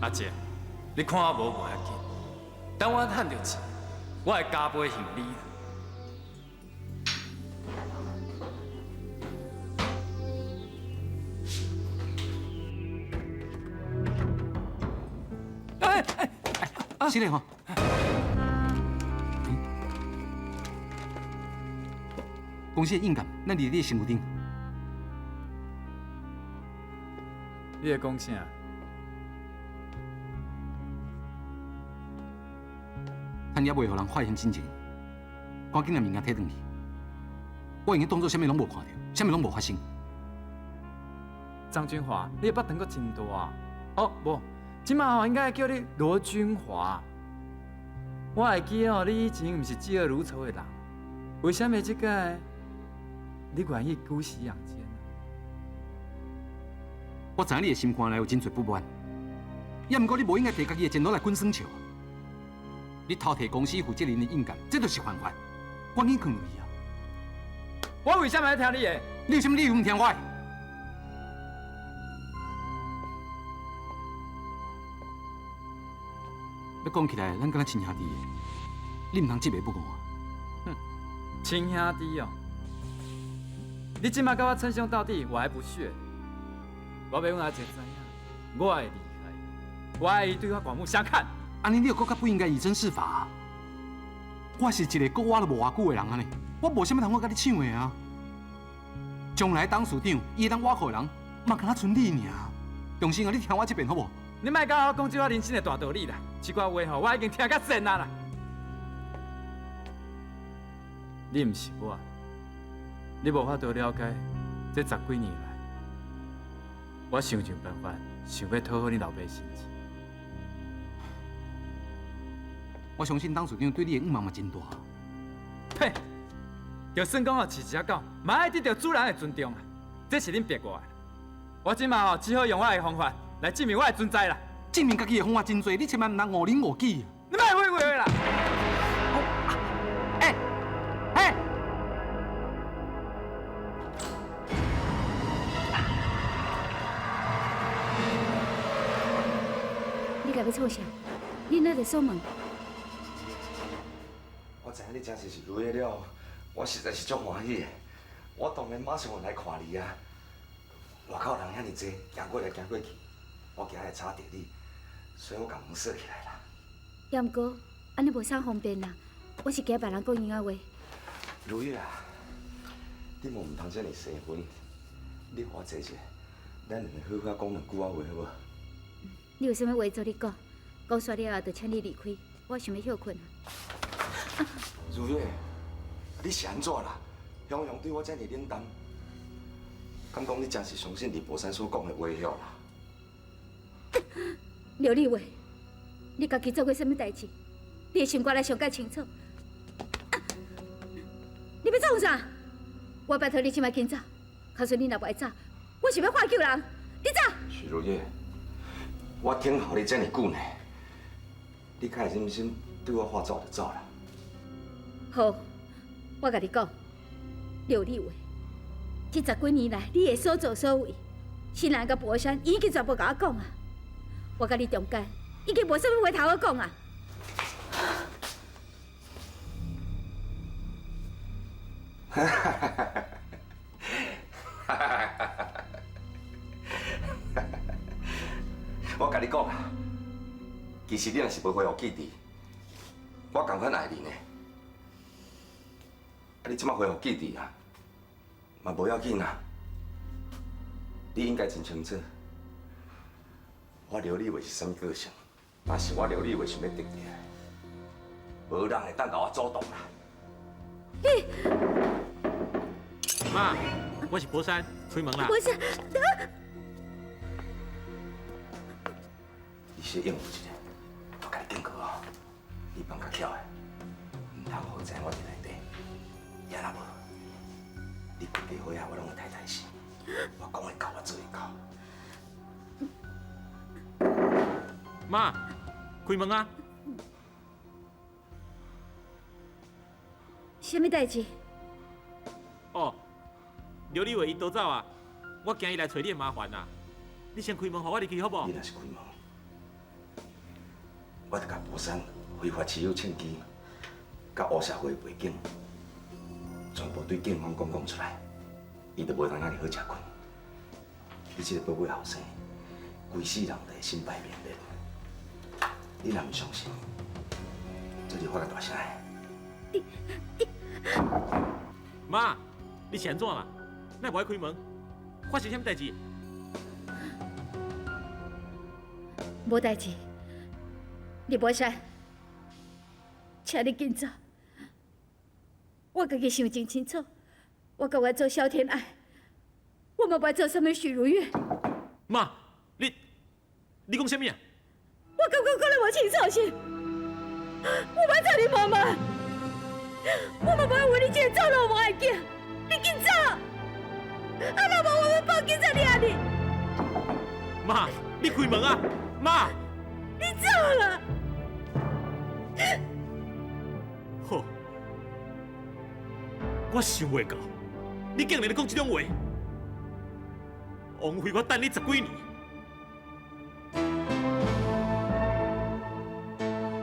阿姐，你看我無無要緊，等我趁著錢，我會加倍還你。是嘞吼。公司的印鉴，咱伫你的身躯顶。你咧讲啥？趁犹未予人发现真情，赶紧将物件提转去。我会用当作啥物拢无看著，啥物拢无发生。张君华，你的腹肠阁真大啊！哦，无，这马吼应该叫你罗君华。我会记哦，你以前毋是嫉恶如仇的人，为啥物这摆你愿意姑息养奸？我知影你的心肝内有真济不满，也毋过你无应该提家己的前途来滚耍笑。你偷提公司负责人的印鉴，这就是犯法，赶紧囥落去啊！我为啥物爱听你的？你有啥物理由毋听我的？欲讲起来，咱敢若亲兄弟的，你毋通这个不顾啊！哼，亲兄弟哦，你这马佮我称兄道弟，我还不屑。我欲阮阿姐知影，我的厉害，我爱伊对我刮目相看。按呢，你又阁较不应该以身试法啊！我是一个阁活都无偌久的人啊呢，我无啥物通好佮你抢的啊。将来董事长，伊会当倚靠的人，嘛敢若賰你尔。重新啊，你听我这遍好无？你莫佮我讲这款人生的大道理啦，这寡话吼，我已经听甲涎啊啦。你毋是我，你无法度了解这十几年来，我想尽办法，想欲讨好你老爸心情。我相信董事长对你的愿望嘛真大。呸！就算讲哦，饲一只狗，嘛爱得到主人的尊重啊！这是恁逼我的。我这马哦，只好用我的方法来证明我的存在啦。证明家己的方法真济，你千万毋通误人误己。你莫废话啦！欸欸！你共欲创啥？你哪伫锁门？我知影你真是是如月了，我实在是足欢喜的。我当然马上来看你啊。外口人遐尔济，行过来行过去，我惊会吵著你，所以我共门锁起来啦。也毋过，按呢无啥方便啦。我是惊别人讲闲仔话。如月啊，你嘛毋通遮尔生分，你予我坐一下，咱两个好好讲两句仔话好无？你有啥物话做你讲，讲煞了后就请你离开，我想欲歇睏啊。如月，你是按怎啦？雄雄对我遮尔冷淡，敢讲你真是相信李博山所讲的话了啦？刘立伟，你家己做过啥物代志？你的心肝内上盖清楚。你欲创啥？我拜托你这摆紧走，假使你若无爱走，我是欲喊救人。你走。许如月，我听候你遮尔久呢，你较会忍心对我话走就走啦？好，我共你讲，刘立伟，这十几年来你的所作所为，新兰佮博山已经全部共我讲啊。我佮你中间已经无啥物话头好讲啊。我共你讲啊，其实你若是无恢复记忆，我仝款爱你呢。啊，你这马恢复记忆啊，嘛无要紧啊。你应该真清楚，我刘立伟是啥物个性，若是我刘立伟想欲得著的，无人会当共我阻挡啦。你，妈，我是博山，开门啦。博山，你先应付一下，我共你警告哦，你放较巧的，毋通予伊知影我伫内底。也若无，你规家伙仔我拢会刣刣死。我讲会到，我做会到。妈，开门啊！啥物代志？哦，刘立伟伊逃走啊，我惊伊来揣你的麻烦啊。你先开门，予我入去好无？你若是开门，我著共博山非法持有枪支，佮黑社会的背景，全部对警方讲讲出来，伊就袂通遐爾好食睏。你這个寶貝後生，規世人都會身敗名裂。你若毋相信，這就發個大聲的。媽，你是按怎啦？哪無愛開門？發生啥物代誌？無代誌，李博山，請你緊走。我家己想真清楚，我甘願做蕭天愛，我嘛無愛做啥物許如月。媽，你講啥物啊？我感覺講得無清楚是，我無愛做你媽媽，我嘛無愛為你這個走路無愛囝，你緊走！啊，若無我欲報警察掠你。媽，你開門啊！媽，你走啦！好，我想袂到，你竟然咧講這種話，枉費我等你十幾年。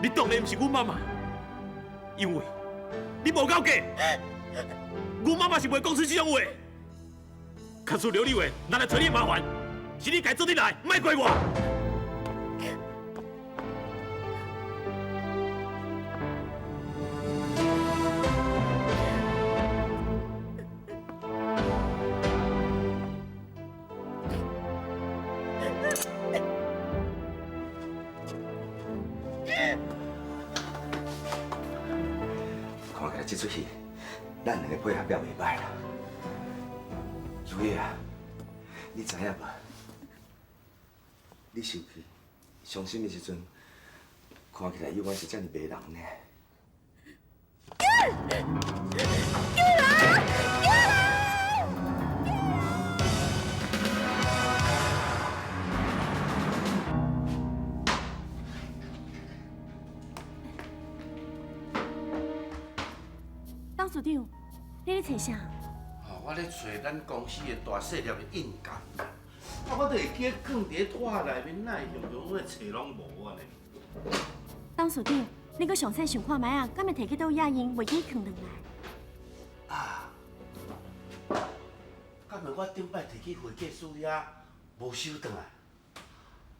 你當然毋是阮媽媽，因為你無夠格。阮媽媽是袂講出這種話。假使劉立偉拿來找你麻煩，是你家做陣來，莫怪我。看起來這齣戲，咱兩個配合了袂歹啦。如月啊，你知影無？你生氣、傷心的時陣，看起來猶原是遮爾迷人呢。董事長，你咧揣啥？哦，我咧揣咱公司的大細粒的印鑑啦。啊，我都會記囥佇咧桌內面，哪會雄雄我揣攏無啊呢？董事長，你閣詳細想看覓啊？敢會提去佗位用，袂記囥轉來？啊，敢會我頂擺提去會計師遐無收轉來？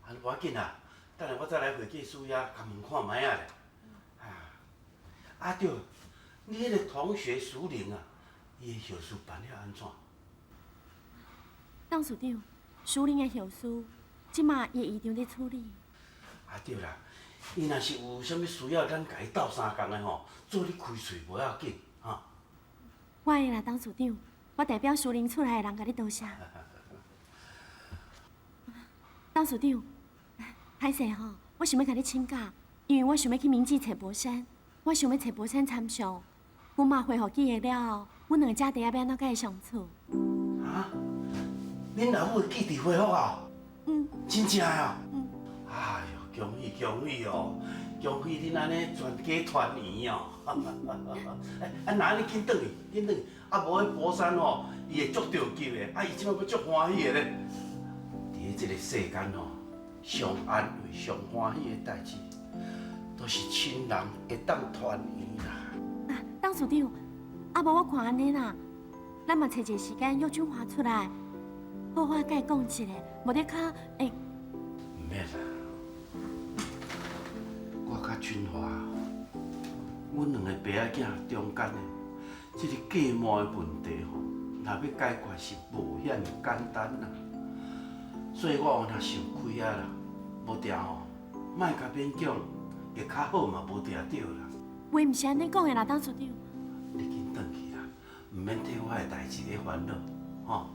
啊，無要緊啦，等下我再來會計師遐共問看覓啊咧。啊對，你彼個同學淑玲啊，伊的後事辦了按怎？董事長，淑玲的後事，這馬伊的遺囑咧處理。啊對啦，伊若是有啥物需要，咱共伊鬥相共的吼，做咧開喙無要緊，哈。我會啦，董事長，我代表淑玲厝內的人共你多謝。董事長，歹勢吼，我想欲共你請假，因為我想欲去明治揣博山，我想欲揣博山參詳。阮媽恢復記憶了後，阮兩個姐弟仔欲按怎佮伊相處？啊？恁老母的記憶恢復啊？嗯。真正啊？嗯。哎喲，恭喜恭喜哦！恭喜恁按呢全家團圓哦！哎，啊，若按呢緊轉去，緊轉去，啊，無彼寶山吼，伊會足著急的，啊，伊這擺閣足歡喜的咧。佇咧這個世間吼，上安慰、上歡喜的代誌，都是親人會當團圓啦。啊，董事長，啊，無我看按呢啦，咱嘛揣一個時間約俊華出來，好好共伊講一下，無得較會。毋免啦，我佮俊華，阮兩個爸仔囝中間的這個隔膜的問題吼，若欲解決是無遐爾簡單啦。所以我有若想開啊啦，無定吼，莫共勉強，會較好嘛，無定對啦。話毋是按呢講的啦，董事長。你緊轉去啦，毋免替我的代誌咧煩惱，吼。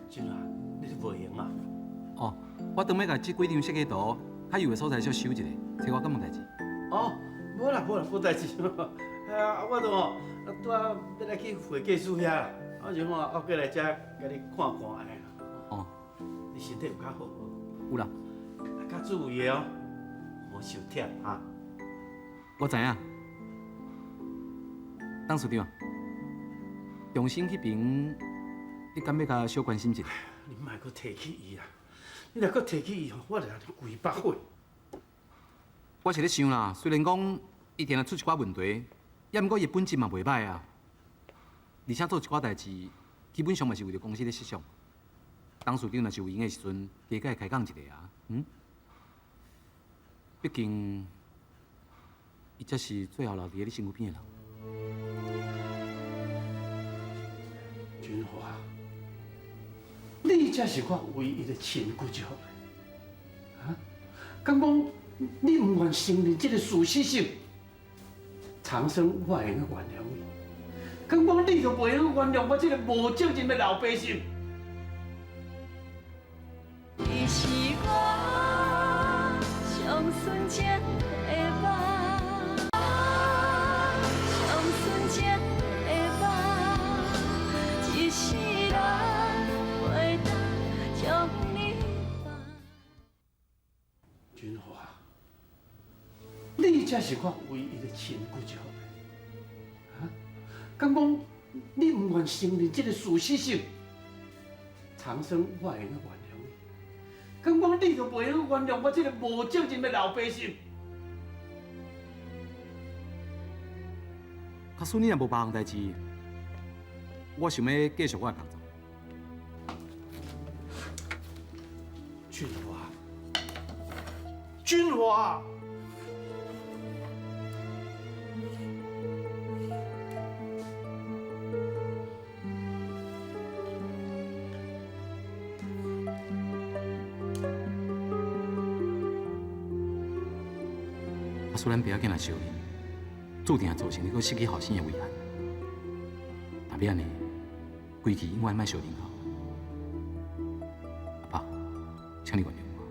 俊啊，你咧無閒啊？哦，我當欲共這幾張設計圖，較有的所在小修一下，找我講無代誌。哦，無啦無啦，無代誌。啊，我都吼，拄仔欲來去會計師遐啦，我想講我過來遮共你看看按呢。哦。你身體有較好無？有啦。較注意哦。无受忝哈。我知影，董事长，中兴彼边，你敢欲共小关心一下？你莫阁提起伊啊！你若阁提起伊吼，我就按呢规腹火。我是咧想啦，虽然讲伊定定出一寡问题，也毋过伊本质嘛袂䆀啊。而且做一寡代志，基本上嘛是为著公司咧设想。董事长若是有闲的时阵，加共伊开讲一下啊，嗯？毕竟，伊才是最后留伫咧你身躯边的人。君华，你才是我唯一的亲骨肉，啊？敢讲你毋愿承认这个事实是？长生，我会用原谅你。敢讲你就袂用原谅我这个无责任的老爸是？你是我上纯情的梦，上纯情的梦，一世人袂当将你放。君华，你才是我唯一的亲骨肉，啊？敢讲你毋愿承认这个事实是？长生，我会用原谅你。敢讲你就袂用原谅我这个无责任的老爸是？假使你若无别项代志，我想欲继续我的工作。君华，君华。假使咱爸仔囝若相认，注定造成你阁失去后生的遗憾。若欲按呢，规气永远莫相认好。阿爸，请你原谅我。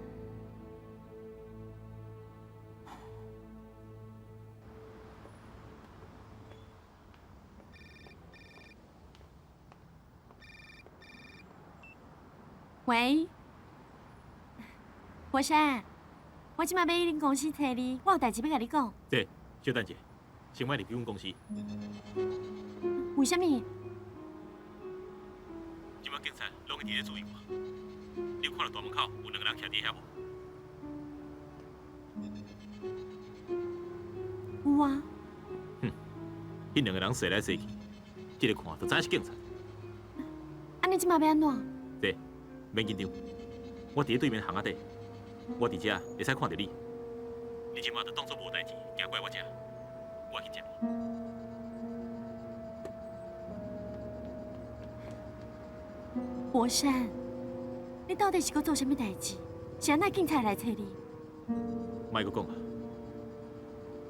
喂，博山，我这马欲去恁公司揣你，我有代志欲共你讲。姐，小等一下，先莫入去阮公司。为啥物？这马警察拢会伫咧注意我。你有看到大门口有两个人徛伫遐无？有啊。哼，彼两个人踅来踅去，这个看就知影是警察。啊，你这马欲按怎？姐，免紧张，我伫咧对面巷仔底，我伫遮会使看著你。你这马就当作无代志，行过来我遮，我去接你。博山，你到底是阁做啥物代志？是按怎警察来揣你？莫阁讲啊！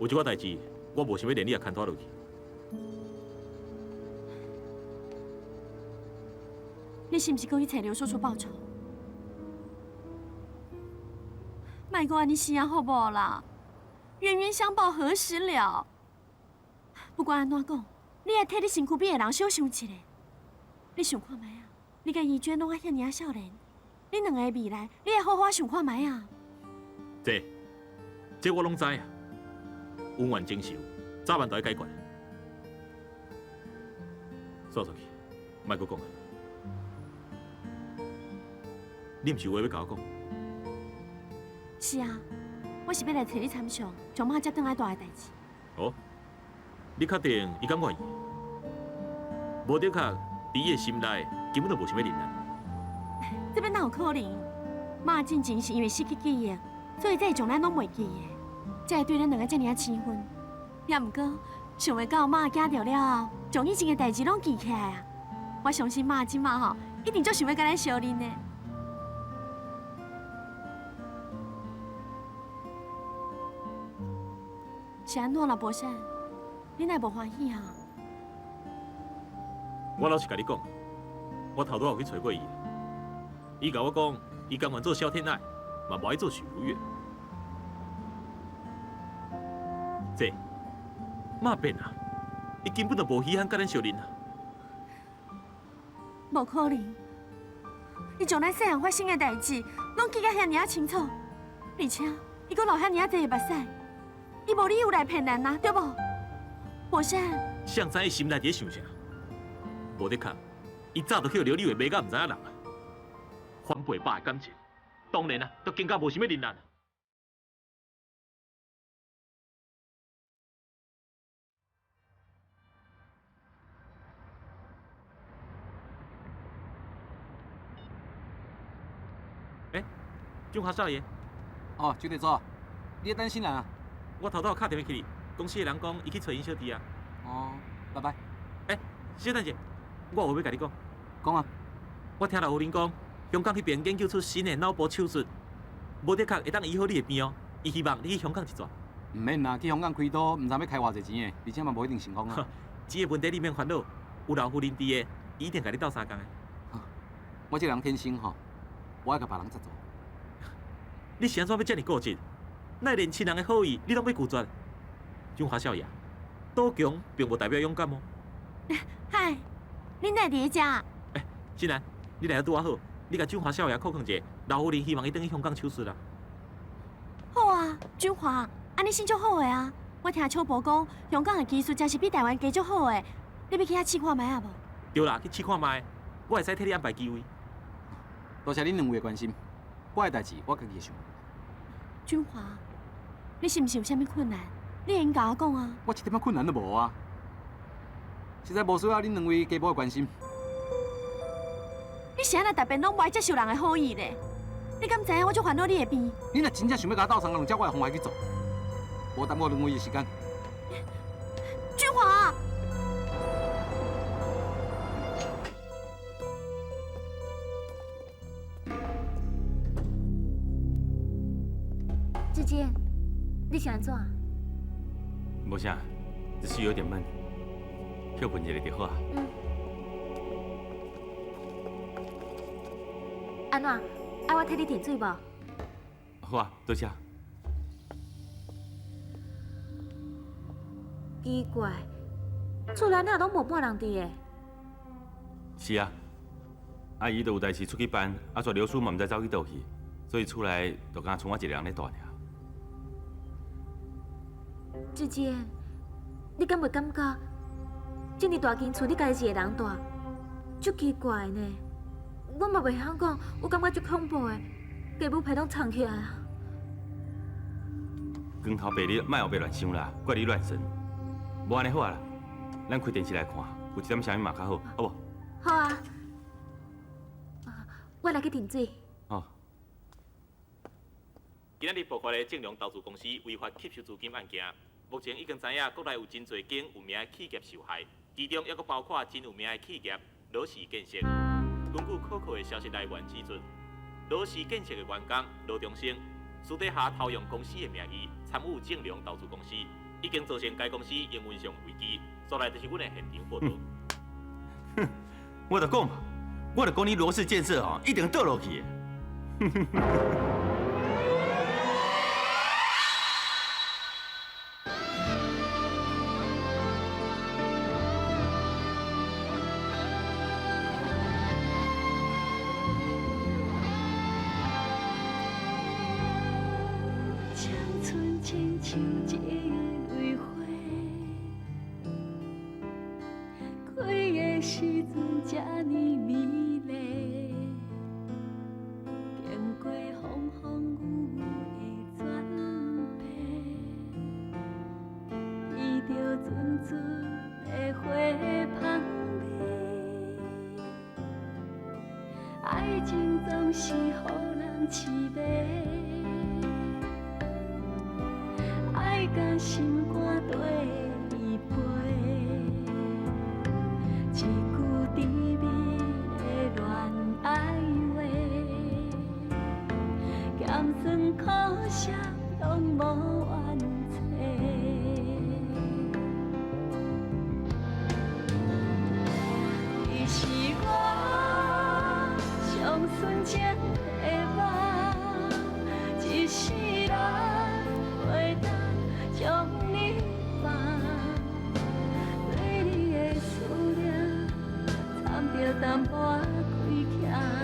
有一寡代志，我无想欲连你也牵拖落去。你是毋是阁去揣刘叔叔报仇？莫阁按呢死啊，好无啦？冤冤相报何时了？不管按怎讲，你爱替你身躯边的人小想一下。你想看觅啊？你佮怡娟拢还遐尔仔少年，恁两个的未来，你爱好好想看觅啊！这我拢知啊。恩怨情仇，早晚都爱解决。煞出去，莫阁讲啊！你毋是有话欲共我讲？是啊，我是欲来揣你参详，将妈接转来大的代志。哦，你确定伊敢愿意？无的确，伫伊的心内根本就无想欲认咱。这欲哪有可能？妈进前是因为失去记忆，所以才会将咱拢袂记的，才会对咱两个遮尔仔生分。也毋过，想袂到妈惊著了后，将以前的代志拢记起来啊！我相信妈这马吼，一定足想欲佮咱相认的。是按怎啦，博山？你哪会无欢喜啊？我老实共你讲，我头拄仔有去揣过伊，伊共我讲，伊甘愿做萧天爱，嘛无爱做许如月。这妈变啊，伊根本就无稀罕佮咱相认啊！无可能，伊将咱细汉发生的代志拢记甲遐尔仔清楚，而且伊阁流遐尔仔濟的目屎，伊無理由來騙咱啊，對無？寶山，誰知伊心內佇咧想啥？無的確，伊早就去予劉麗慧賣甲毋知影人啊！反背爸的感情，當然啊，都更加無想欲認咱。欸，中華少爺。哦，周地主，你咧等新人啊？我頭拄敲電話去你，公司的人講伊去揣𪜶小弟啊。哦，拜拜。欸，小等一下，我有話欲共你講。講啊。我聽老夫人講，香港彼邊研究出新的腦部手術，無的確會當醫好你的病哦。伊希望你去香港一轉。毋免啦，去香港開刀，毋知欲開偌濟錢的，而且嘛無一定成功啊。這个問題你免煩惱，有老夫人佇的，伊一定共你鬥相共的。我這個人天生吼，無愛共別人插足。你是按怎欲遮爾固執？哪會連親人的好意你攏欲拒絕？中華少爺，賭強並無代表勇敢哦。嗨，恁哪會佇咧遮？欸，新蘭，你來得拄仔好，你共中華少爺扣勸者，老夫人希望伊轉去香港手術啦。好啊，中華，按呢算足好的啊！我聽小婆講，香港的技術真是比台灣加足好的，你欲去遐試看覓啊無？對啦，去試看覓，我會使替你安排機會。多謝恁兩位的關心，我的代誌我家己會想。君華，你是毋是有啥物困難？你會用共我講啊。我一點仔困難都無啊，實在無需要恁兩位加補的關心。你是按怎逐遍攏無愛接受人的好意咧？你敢知影我足煩惱你的病？你若真正想欲共我鬥相共，就照我的方法去做，無耽誤兩位的時間。君華。志堅，你是按怎？無啥，只是有點悶，歇睏一下就好啊。嗯。按怎？愛我替你提水無？好啊，多謝。奇怪，厝內哪攏無半人佇的？是啊，阿姨都有代誌出去辦，啊，煞劉叔嘛毋知走去佗去，所以厝內就敢若剩我一个人咧蹛爾。志堅，你敢袂感覺這爾大間厝你家己一个人蹛，足奇怪呢？我嘛袂曉講，我感覺足恐怖的，雞母皮攏藏起來啊！光頭白日，莫胡白亂想啦，怪你亂神。無按呢好啊啦，咱開電視來看，有一點聲音嘛較好，好無？好啊，我來去斟水。哦。今仔日爆發的正隆投資公司違法吸收資金案件，目前已經知影國內有真濟間有名的企業受害，其中猶閣包括真有名的企業羅氏建設。根據可靠的消息來源指出，羅氏建設的員工羅中生私底下偷用公司的名義參與正隆投資公司，已經造成該公司營運上危機。所來就是阮的現場報導。哼，我就講嘛，我就講你羅氏建設吼，一定倒落去的。青春親像一蕊花，開的時陣這呢美麗，經過風風雨雨的轉變，闻著陣陣的花香味，愛情總是予人痴迷。愛甲心肝綴伊飞，一句甜蜜的恋愛話，咸酸苦澀攏無怨嗟。你是我上純情的夢，一世人袂當將你放，對你的思念，掺著淡薄虧欠。